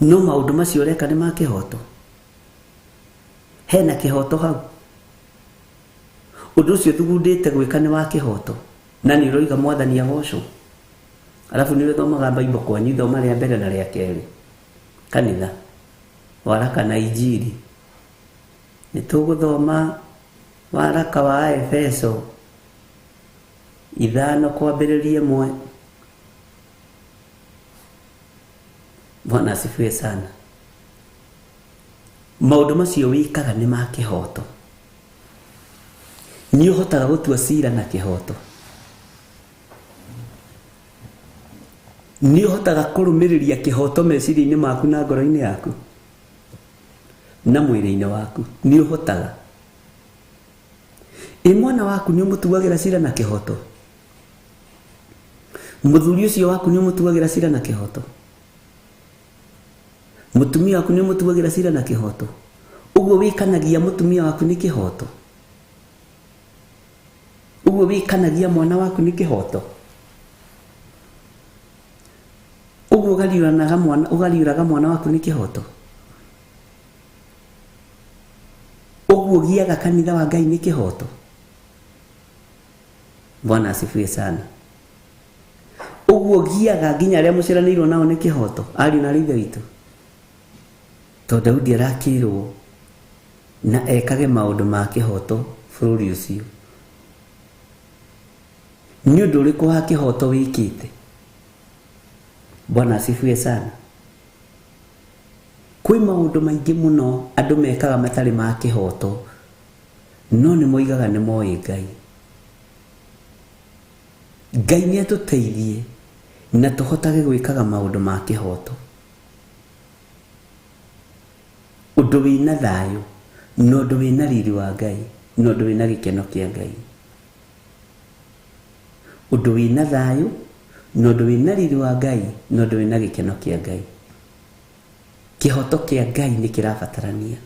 no maũndũ macio ũreka nĩ ma kĩhoto? Hena kĩhoto hau? Ũndũ ũcio thugundĩte gwĩka nĩ wa kĩhoto, na nĩ ũroiga Mwathani agocwo? Arabu nĩ ũthomaga Bible kwanyu, ithoma rĩa mbere na rĩa kerĩ kanitha, waraka na Injiri. Nĩ tũgũthoma waraka wa Efeso 5 kwambĩrĩria 1. Bwana asifiwe sana. Maũndũ macio wĩkaga nĩ ma kĩhoto. Nĩ ũhotaga gũtua cira na kĩhoto. Nĩ ũhotaga kũrũmĩrĩria kĩhoto meciria-inĩ maku na ngoro-inĩ yaku na mwĩrĩ-inĩ waku. Nĩ ũhotaga. Ĩ mwana waku nĩ ũmũtuagĩra cira na kĩhoto? Mũthuri ũcio waku nĩ ũmũtuagĩra cira na kĩhoto? Mũtumia waku nĩ ũmũtuagĩra cira na kĩhoto? Ũguo wĩkanagia mũtumia waku nĩ kĩhoto? Ũguo wĩkanagia mwana waku nĩ kĩhoto? Ũguo ũgariũranaga mwana, ũgariũraga mwana waku nĩ kĩhoto? Ũguo ũgiaga kanitha wa Ngai nĩ kĩhoto? Bwana asifiwe sana. Ũguo ũgiaga nginya arĩa mũciaranĩirwo nao nĩ kĩhoto, ariũ na arĩ ithe witũ? Tondũ Daudi arakĩrwo na ekage maũndũ ma kĩhoto bũrũri ũcio. Nĩ ũndũ ũrĩkũ wa kĩhoto wĩkĩte? Bwana asifiwe sana. Kwĩ maũndũ maingĩ mũno andũ mekaga matarĩ ma kĩhoto, no nĩ moigaga nĩ moĩ Ngai. Ngai nĩ atũteithie na tũhotage gwĩkaga maũndũ ma kĩhoto. Ũndũ wĩna thayũ na ũndũ wĩna riri wa Ngai na ũndũ wĩna gĩkeno kĩa Ngai. Ũndũ wĩna thayũ na ũndũ wĩna riri wa Ngai na ũndũ wĩna gĩkeno kĩa Ngai. Kĩhoto kĩa Ngai nĩ kĩrabatarania.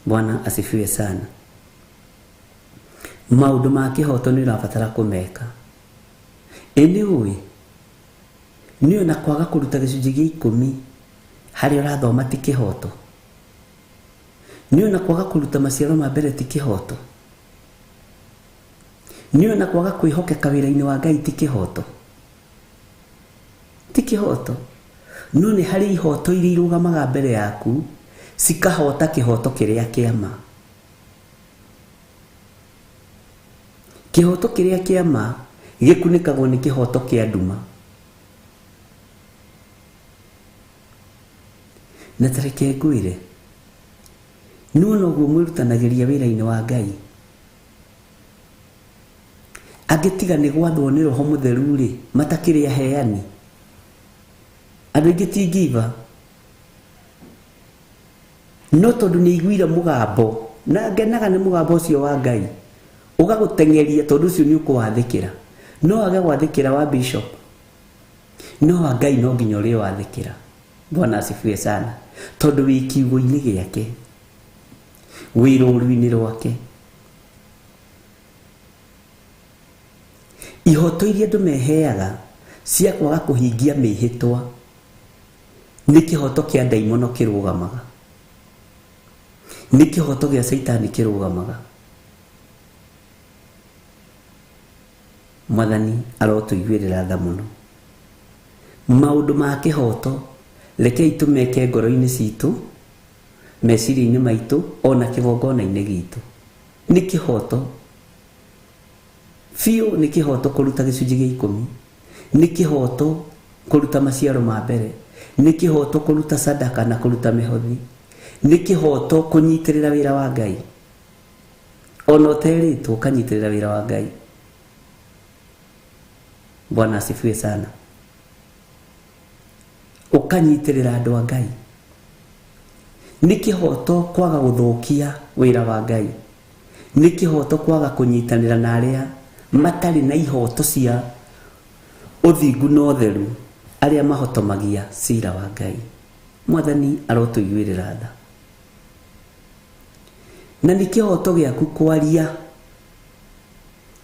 Bwana asifiwe sana. Maũndũ ma kĩhoto nĩ ũrabatara kũmeka. Ĩ nĩ ũĩ nĩ ona kwaga kũruta gĩcunjĩ gĩa ikũmi harĩa ũrathoma ti kĩhoto. Nĩ ona kwaga kũruta maciaro ma mbere ti kĩhoto. Nĩ ona kwaga kwĩhokeka wĩra-inĩ wa Ngai ti kĩhoto. Ti kĩhoto. No nĩ harĩ ihoto iria irũgamaga mbere yaku cikahota kĩhoto kĩrĩa kĩa ma. Kĩhoto kĩrĩa kĩa ma gĩkunĩkagwo nĩ kĩhoto kĩa nduma. Na ta reke ngwĩre, nĩwona ũguo mwĩrutanagĩria wĩra-inĩ wa Ngai, angĩ tiga nĩ gwathwo nĩ Roho Mũtheru-rĩ, matakĩrĩ aheani. Andũ aingĩ ti ngiva. No tondũ nĩ aiguire mũgambo, na ngenaga nĩ mũgambo ũcio wa Ngai, ũgagũteng'eria tondũ ũcio nĩ ũkũwathĩkĩra. No wage gwathĩkĩra wa bishop, no wa Ngai no nginya ũrĩwathĩkĩra. Bwana asifiwe sana. Tondũ wĩ kiugo-inĩ gĩake, wĩ rũru-inĩ rwake. Ihoto iria andũ meheaga cia kwaga kũhingia mĩhĩtwa nĩ kĩhoto kĩa ndaimono kĩrũgamaga, nĩ kĩhoto gĩa caitani kĩrũgamaga. Mwathani arotũiguĩrĩra tha mũno. Maũndũ ma kĩhoto rekei tũmeke ngoro-inĩ citũ, meciria-inĩ maitũ, ona kĩgongona-inĩ gitũ. Nĩ kĩhoto biũ, nĩ kĩhoto kũruta gĩcunjĩ gĩa ikũmi, nĩ kĩhoto kũruta maciaro ma mbere, nĩ kĩhoto kũruta sadaka na kũruta mĩhothi, nĩ kĩhoto kũnyitĩrĩra wĩra wa Ngai. Ona ũterĩtwo ũkanyitĩrĩra wĩra wa Ngai. Bwana asifiwe sana. Ũkanyitĩrĩra andũ a Ngai. Nĩ kĩhoto kwaga gũthũkia wĩra wa Ngai. Nĩ kĩhoto kwaga kũnyitanĩra na arĩa matarĩ na ihoto cia ũthingu na ũtheru, arĩa mahotomagia cira wa Ngai. Mwathani arotũiguĩrĩra tha. Na nĩ kĩhoto gĩaku kwaria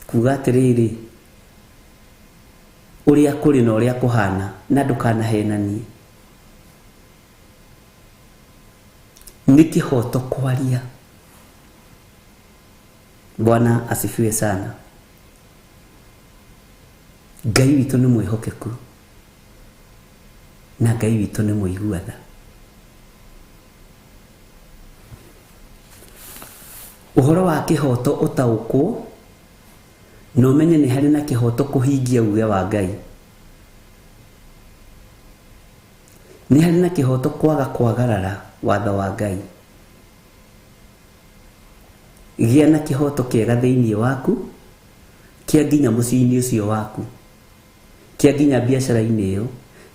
kuga atĩrĩrĩ, ũrĩa kũrĩ na ũrĩa kũhana, na ndũkanahenanie. Nĩ kĩhoto kwaria. Bwana asifiwe sana. Ngai witũ nĩ mwĩhokeku na Ngai witũ nĩ mũigua tha. Ũhoro wa kĩhoto ũtaũkwo na ũmenye nĩ harĩ na kĩhoto kũhingia uge wa Ngai. Nĩ harĩ na kĩhoto kwaga kwagarara watho wa Ngai. Gĩa na kĩhoto kĩega thĩinĩ waku, kĩa nginya mũciĩ-inĩ ũcio waku, kĩa nginya biacara-inĩ ĩyo,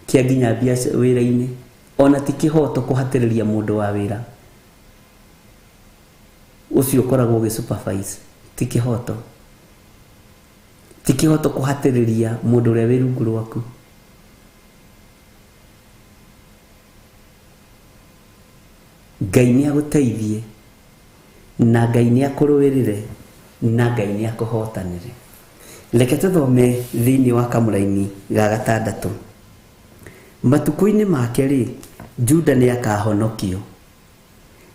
kĩa nginya wĩra-inĩ. Ona ti kĩhoto kũhatĩrĩria mũndũ wa wĩra ũcio ũkoragwo ũgĩ supervise. Ti kĩhoto. Ti kĩhoto kũhatĩrĩria mũndũ ũrĩa wĩ rungu rwaku. Ngai nĩ agũteithie na Ngai nĩ akũrũĩrĩre na Ngai nĩ akũhotanĩre. Reke tũthome thĩinĩ wa kamũraini ga gatandatũ. Matukũ-inĩ make rĩ, Juda nĩ akahonokio,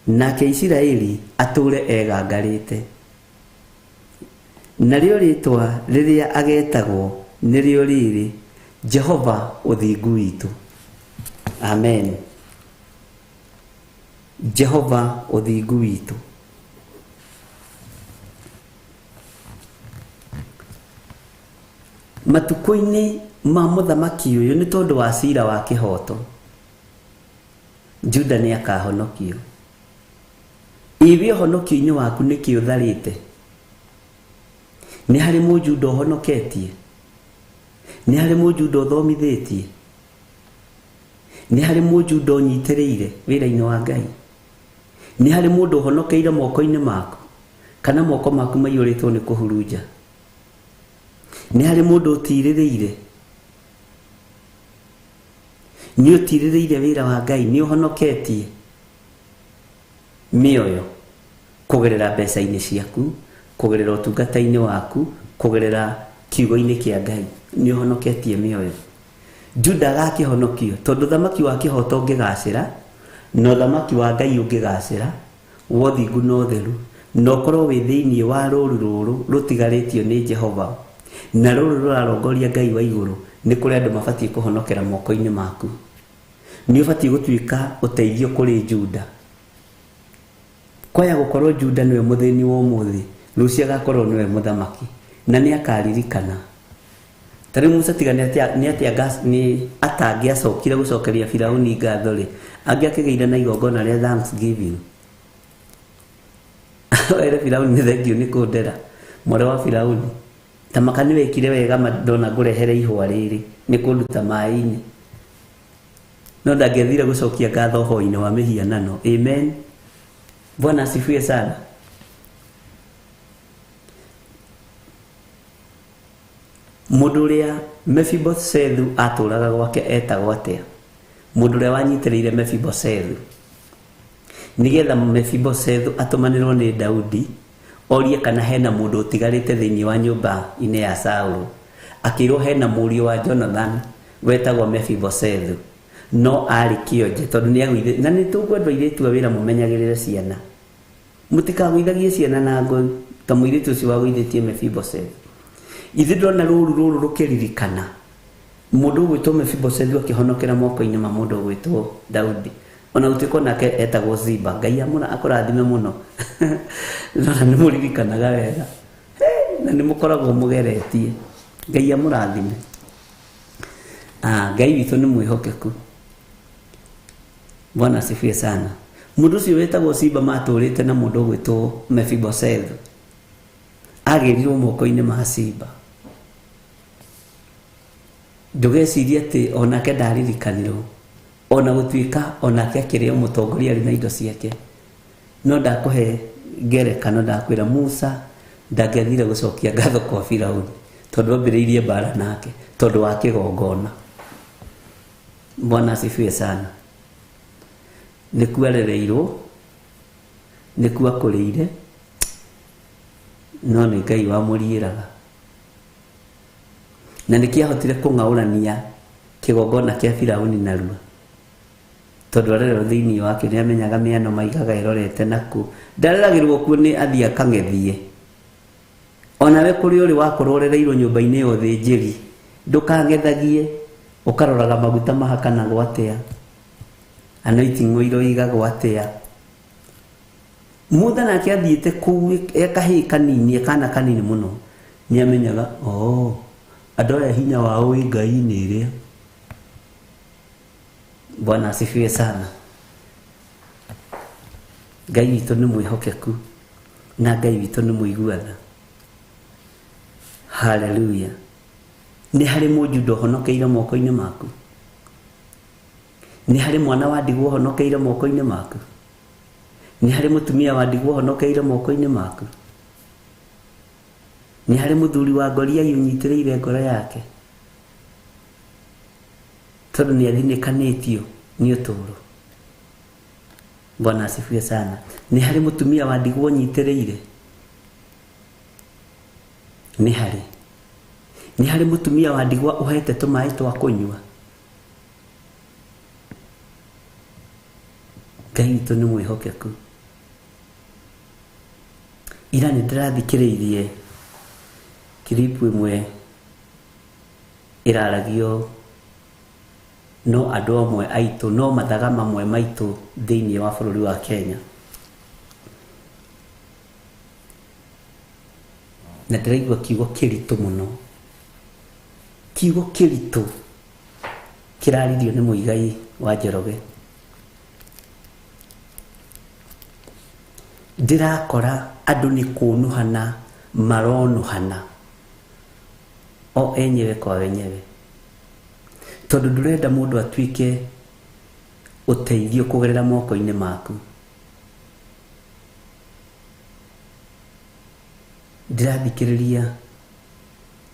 nake Isiraeli atũũre egangarĩte. Narĩo rĩĩtwa rĩrĩa agetagwo nĩrĩo rĩrĩ, Jehova ũthingu witũ. Amen. Jehova ũthingu witũ. Matukũ-inĩ ma mũthamaki ũyũ nĩ tondũ wa cira wa kĩhoto, Juda nĩ akahonokio. Iwe ũhonokio-inĩ waku nĩkĩ ũtharĩte? Nĩ harĩ mũjuda ũhonoketie? Nĩ harĩ mũjuda ũthomithĩtie? Nĩ harĩ mũjuda ũnyitĩrĩire wĩra-inĩ wa Ngai? Nĩ harĩ mũndũ ũhonokeire moko-inĩ maku? Kana moko maku maiyũrĩtwo nĩ kũhurunja? Nĩ harĩ mũndũ ũtirĩrĩire? Nĩ ũtirĩrĩire wĩra wa Ngai? Nĩ ũhonoketie mĩoyo kũgerera mbeca-inĩ ciaku, kũgerera ũtungata-inĩ waku, kũgerera kiugo-inĩ kĩa Ngai? Nĩ ũhonoketie mĩoyo. Juda agakĩhonokio tondũ thamaki wa kĩhoto ũngĩgacĩra, na ũthamaki wa Ngai ũngĩgacĩra, wa ũthingu na ũtheru, na ũkorwo wĩ thĩinĩ wa rũru rũrũ rũtigarĩtio nĩ Jehova, na rũrũ rũrarongoria Ngai wa igũrũ, nĩ kũrĩ andũ mabatiĩ kũhonokera moko-inĩ maku. Nĩ ũbatiĩ gũtuĩka ũteithio kũrĩ Juda. Kwaya gũkorwo Juda nĩwe mũthĩni wa ũmũthĩ, rũciũ agakorwo nĩwe mũthamaki, na nĩ akaririkana. Ta rĩu Musa tiga nĩ atĩa nĩ atangĩacokire gũcokeria Firauni ngatho rĩ, angĩakĩgĩire na igongona rĩa Thanksgiving. Ere Firauni nĩ thengiũ nĩ kũndera, mwarĩ wa Firauni. Ta maka nĩ wekire wega ndona ngũrehere ihũa rĩrĩ, nĩ kũnduta maĩ-inĩ. No ndangĩathire gũcokia ngatho ũhoi-inĩ wa mĩhianano. Amen. Bwana asifiwe sana. Mũndũ ũrĩa Mefiboshethu atũraga gwake etagwo atĩa? Mũndũ ũrĩa wanyitĩrĩire Mefiboshethu. Nĩgetha Mefiboshethu atũmanĩrwo nĩ Daudi, orie kana hena mũndũ ũtigarĩte thĩinĩ wa nyũmba-inĩ ya Saũlũ. Akĩrwo hena mũriũ wa Jonathan wetagwo Mefiboshethu. No arĩ kĩonje tondũ nĩ agũithe, na nĩ tũkwendwo airĩtu a wĩra mũmenyagĩrĩre ciana. Mũtikagũithagie ciana na ngũi ta mũirĩtu ũcio wagũithĩtie Mefiboshethu. Ithuĩ ndona rũru rũrũ rũkĩririkana mũndũ ũgwĩtwo Mefiboshethu akĩhonokera moko-inĩ ma mũndũ ũgwĩtwo Daudi. Ona gũtuĩka onake etagwo Ziba. Ngai akũrathime mũno. Ndona nĩ mũririkanaga wega. Na nĩ mũkoragwo mũgeretie. Ngai amũrathime. Ngai witũ nĩ mwĩhokeku. Bwana asifiwe sana. Mũndũ ũcio wetagwo Ziba matũrĩte na mũndũ ũgwĩtwo Mefiboshethu. Agĩrirwo moko-inĩ ma Ziba. Ndũgecirie atĩ onake ndaririkanirwo, ona gũtuĩka onake akĩrĩ o mũtongoria arĩ na indo ciake. No ndakũhe ngerekano, ndakwĩra Musa ndangĩathire gũcokia ngatho kwa Firauni tondũ ambĩrĩirie mbara nake tondũ wa kĩgongona. Bwana asifiwe sana. Nĩkuo arereirwo, nĩkuo akũrĩire, no nĩ Ngai wamũriĩraga. Na nĩkĩo ahotire kũng'aũrania kĩgongona kĩa Firauni narua. Tondũ arererwo thĩinĩ wake nĩ amenyaga mĩano maigaga ĩrorete nakuo. Ndareragĩrwo kuo nĩ athiĩ akang'ethie. Onawe kũrĩa ũrĩ wakorwo ũrereirwo nyũmba-inĩ ya ũthĩnjĩri, ndũkang'ethagie, ũkaroraga maguta mahakanagwo atĩa, anointing oil ĩigagwo atĩa. Mutha nake athiĩte kũu e kahĩĩ kanini, kana kanini mũno, nĩ amenyaga, oh, andũ aya hinya wao wĩ Ngai-inĩ ĩrĩa. Bwana asifiwe sana. Ngai witũ nĩ mwĩhokeku na Ngai witũ nĩ mũigua tha. Haleluya. Nĩ harĩ mũjuda ũhonokeire moko-inĩ maku? Nĩ harĩ mwana wa ndigwa ũhonokeire moko-inĩ maku? Nĩ harĩ mũtumia wa ndigwa ũhonokeire moko-inĩ maku? Nĩ harĩ mũthuri wa ngoriai ũnyitĩrĩire ngoro yake? Tondũ nĩ athinĩkanĩtio nĩ ũtũũro. Bwana asifiwe sana. Nĩ harĩ mũtumia wa ndigwa ũnyitĩrĩire? Nĩ harĩ. Nĩ harĩ mũtumia wa ndigwa ũhete tũmaĩ twa kũnyua? Ngai witũ nĩ mwĩhokeku. Ira nĩ ndĩrathikĩrĩirie kiripu ĩmwe ĩraragio no andũ amwe aitũ, no mathaga mamwe maitũ thĩinĩ wa bũrũri wa Kenya. Na ndĩraigua kiugo kĩritũ mũno. Kiugo kĩritũ kĩraririo nĩ Muigai wa Njoroge. Ndĩrakora andũ nĩ kũnũhana maronũhana o enyewe kwa wenyewe, tondũ ndũrenda mũndũ atuĩke ũteithio kũgerera moko-inĩ maku. Ndĩrathikĩrĩria,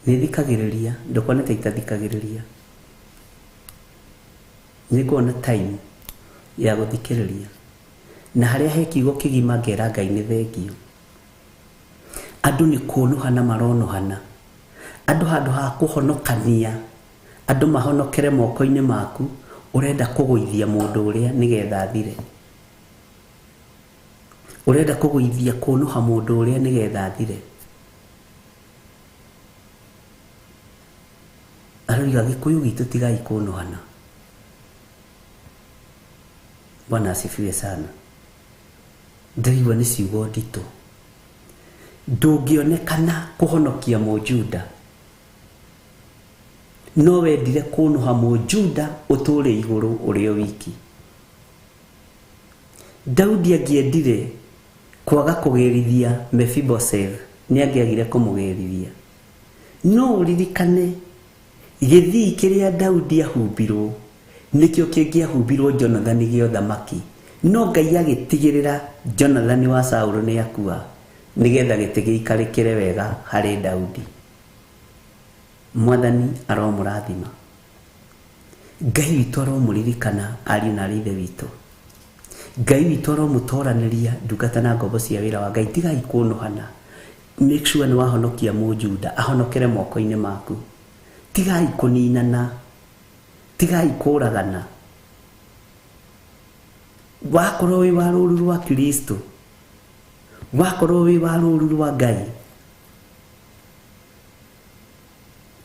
nĩthikagĩrĩria, ndũkone ta itathikagĩrĩria, nĩngona time ya gũthikĩrĩria, na harĩa he kiugo kĩgima ngera Ngai nĩ thengio. Andũ nĩ kũnũhana maronũhana, andũ handũ ha kũhonokania, andũ mahonokere moko-inĩ maku, ũrenda kũgũithia mũndũ ũrĩa nĩgetha athire, ũrenda kũgũithia kũnũha mũndũ ũrĩa nĩgetha athire. Aroiga Gĩkũyũ gitũ tigai kũnũhana. Bwana asifiwe sana. Ndĩraigua nĩ ciugo nditũ. Ndũngĩonekana kũhonokia Mũjuda, no wendire kũnũha Mũjuda ũtũre igũrũ ũrĩ o wiki. Daudi angĩendire kwaga kũgĩrithia Mephibosheth, nĩ angĩagire kũmũgĩrithia. No ũririkane gĩthii kĩrĩa Daudi ahumbirwo nĩkĩo kĩngĩahumbirwo Jonathani gĩa ũthamaki, no Ngai agĩtigĩrĩra Jonathani wa Saũlũ nĩ akua nĩgetha gĩtĩ gĩikarĩkĩre wega harĩ Daudi. Mwathani aromũrathima, Ngai witũ aromũririkana ariũ na aarĩ ithe witũ, Ngai witũ aromũtoranĩria ndungata na ngombo cia wĩra wa Ngai. Tigai kũnũhana, make sure nĩ wahonokia Mũjuda ahonokere moko-inĩ maku. Tigai kũninana, tigai kũragana. Wakorwo wĩ wa rũru rwa Kristo, wakorwo wĩ wa rũru rwa Ngai,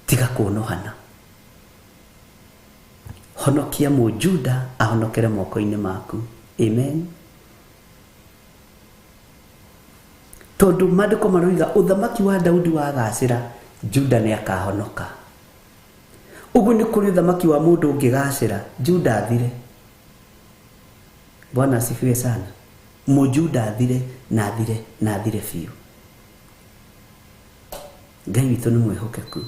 tiga kũnũhana. Honokia Mũjuda ahonokere moko-inĩ maku. Amen. Tondũ maandĩko maroiga ũthamaki wa Daudi wagacĩra, Juda nĩ akahonoka. Ũguo nĩ kũrĩ ũthamaki wa mũndũ ũngĩgacĩra, Juda athire. Bwana asifiwe sana. Mũjuda athire na athire na athire biũ. Ngai witũ nĩ mwĩhokeku.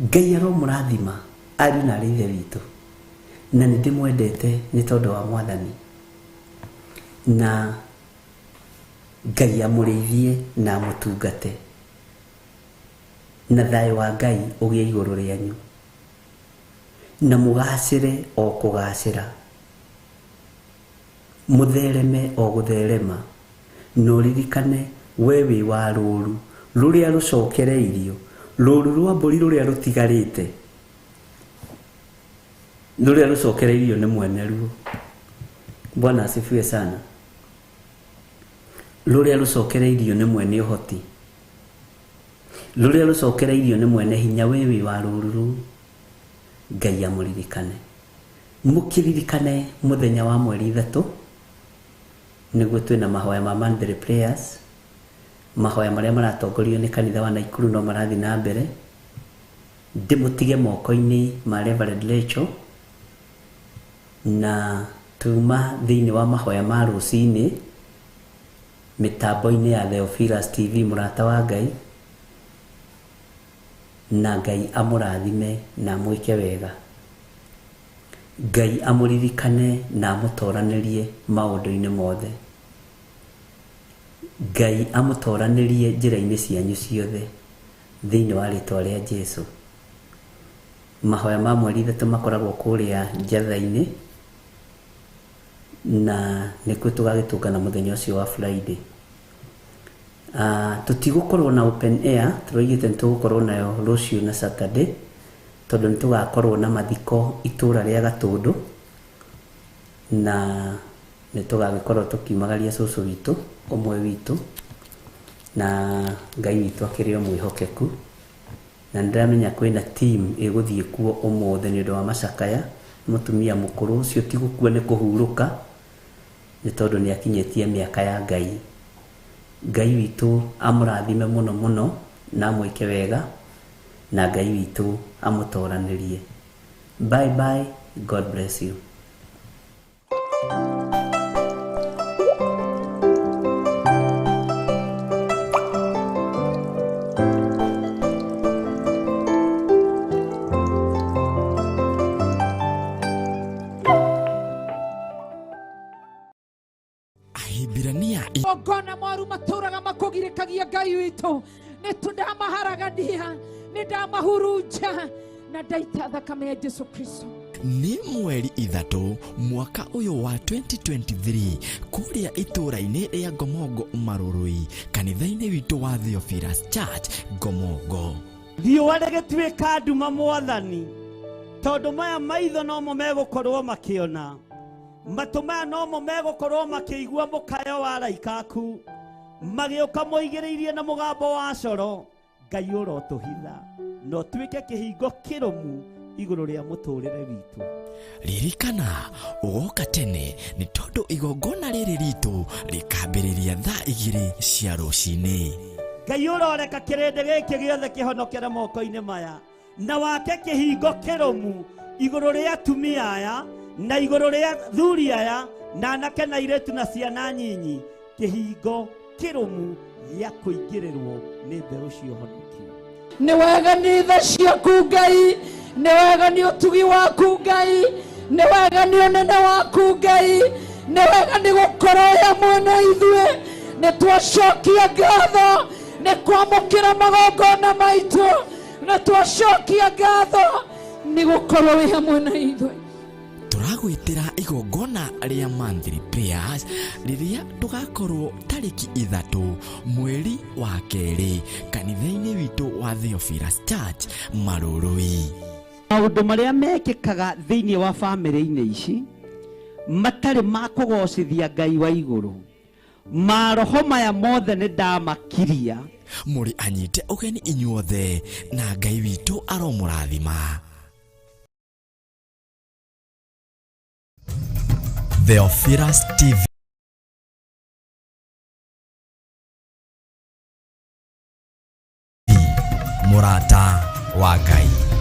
Ngai aromũrathima ariũ na aarĩ ithe witũ, na nĩ ndĩmwendete nĩ tondũ wa Mwathani, na Ngai amũrĩithie na amũtungate, na thayũ wa Ngai ũgĩe igũrũ rĩanyu, na mũgacĩre o kũgacĩra, mũthereme o gũtherema, na ũririkane we wĩ wa rũru rũrĩa rũcokereirio, rũru rwa mbũri rũrĩa rũtigarĩte, rũrĩa rũcokereirio nĩ mwene ruo. Bwana asifiwe sana. Rũrĩa rũcokereirio nĩ mwene ũhoti, rũrĩa rũcokereirio nĩ mwene hinya, we wĩ wa rũru rũu. Ngai amũririkane. Mũkĩririkane mũthenya wa mweri 3 nĩguo twĩna mahoya ma monthly prayers, mahoya marĩa maratongorio nĩ kanitha wa Naikuru no marathiĩ na mbere. Ndĩmũtige moko-inĩ ma Reverend Rachel, na tuma thĩinĩ wa mahoya ma rũcinĩ mĩtambo-inĩ ya Theophilus TV, mũrata wa Ngai, na Ngai amũrathime na amwĩke wega. Ngai amũririkane na amũtoranĩrie maũndũ-inĩ mothe. Ngai amũtoranĩrie njĩra-inĩ cianyu ciothe thĩinĩ wa rĩtwa rĩa Jesu. Mahoya ma mweri 3 makoragwo kũrĩa Njatha-inĩ, na nĩkuo tũgagĩtũngana mũthenya ũcio wa Friday. Tũtigũkorwo na open air, tũroigĩte nĩ tũgũkorwo nayo rũciũ na Saturday, tondũ nĩ tũgakorwo na mathiko itũra rĩa Gatũndũ, na nĩ tũgagĩkorwo tũkiumagaria cũcũ witũ ũmwe witũ, na Ngai witũ akĩrĩ o mwĩhokeku, na nĩndĩramenya kwĩna team ĩgũthiĩ kuo ũmũthĩ nĩ ũndũ wa macakaya. Mũtumia mũkũrũ ũcio ti gũkua nĩ kũhurũka, nĩ tondũ nĩ akinyĩtie mĩaka ya Ngai. Ngai witũ amũrathime mũno mũno na amwĩke wega, Na Ngai witũ amũtoranĩrie. Bye bye, God bless you. Ahibirania Ogona moru matũraga makũgirĩkagia Ngai witũ, nĩ ndamaharagania, nĩ ndamahurunja na ndaita thakame ya Jesu Kristo. Nĩ mweri 3 mwaka ũyũ wa 2023 kũrĩa itũũra-inĩ rĩa Ngomongo Marũrũi, kanitha-inĩ witũ wa Theophilus Church Ngomongo. Riũa rĩgĩtuĩka nduma mwathani, tondũ maya maitho nomo megũkorwo makĩona, matũ maya nomo megũkorwo makĩigua mũkayo wa araika aku magĩũka moigĩrĩirie na mũgambo wa coro. Ngai ũrotũhitha na ũtuĩke kĩhingo kĩrũmu igũrũ rĩa mũtũrĩre witũ. Ririkana ũgoka tene nĩ tondũ igongona rĩrĩ ritũ rĩkambĩrĩria thaa 2 cia rũcinĩ. Ngai ũroreka kĩrĩndĩ gĩkĩ gĩothe kĩhonokere moko-inĩ maya na wake kĩhingo kĩrũmu igũrũ rĩa atumia aya na igũrũ rĩa thuri aya na anake na airĩtu na ciana nyinyi, kĩhingo kĩrũmu gĩa kũingĩrĩrwo nĩ mbeũ cia ũhonokio. Nĩ wega nĩ tha ciaku Ngai, nĩ wega nĩ ũtugi waku Ngai, nĩ wega nĩ ũnene waku Ngai, nĩ wega nĩ gũkorwo wĩ hamwe na ithuĩ. Nĩ twacokia ngatho nĩ kwamũkĩra magongona maitũ, nĩ twacokia ngatho nĩ gũkorwo wĩ hamwe na ithuĩ. Tũragwĩtĩra igongona rĩa monthly prayers rĩrĩa tũgakorwo tarĩki 3 mweri wa 2 kanitha-inĩ witũ wa Theophilus Church Marũrũi. Maũndũ marĩa mekĩkaga thĩinĩ wa bamĩrĩ-inĩ ici matarĩ ma kũgocithia Ngai wa igũrũ, maroho maya mothe nĩ ndamakiria. Mũrĩ anyite ũgeni inyuothe na Ngai witũ aromũrathima. Theophilus TV. Mũrata wa Ngai.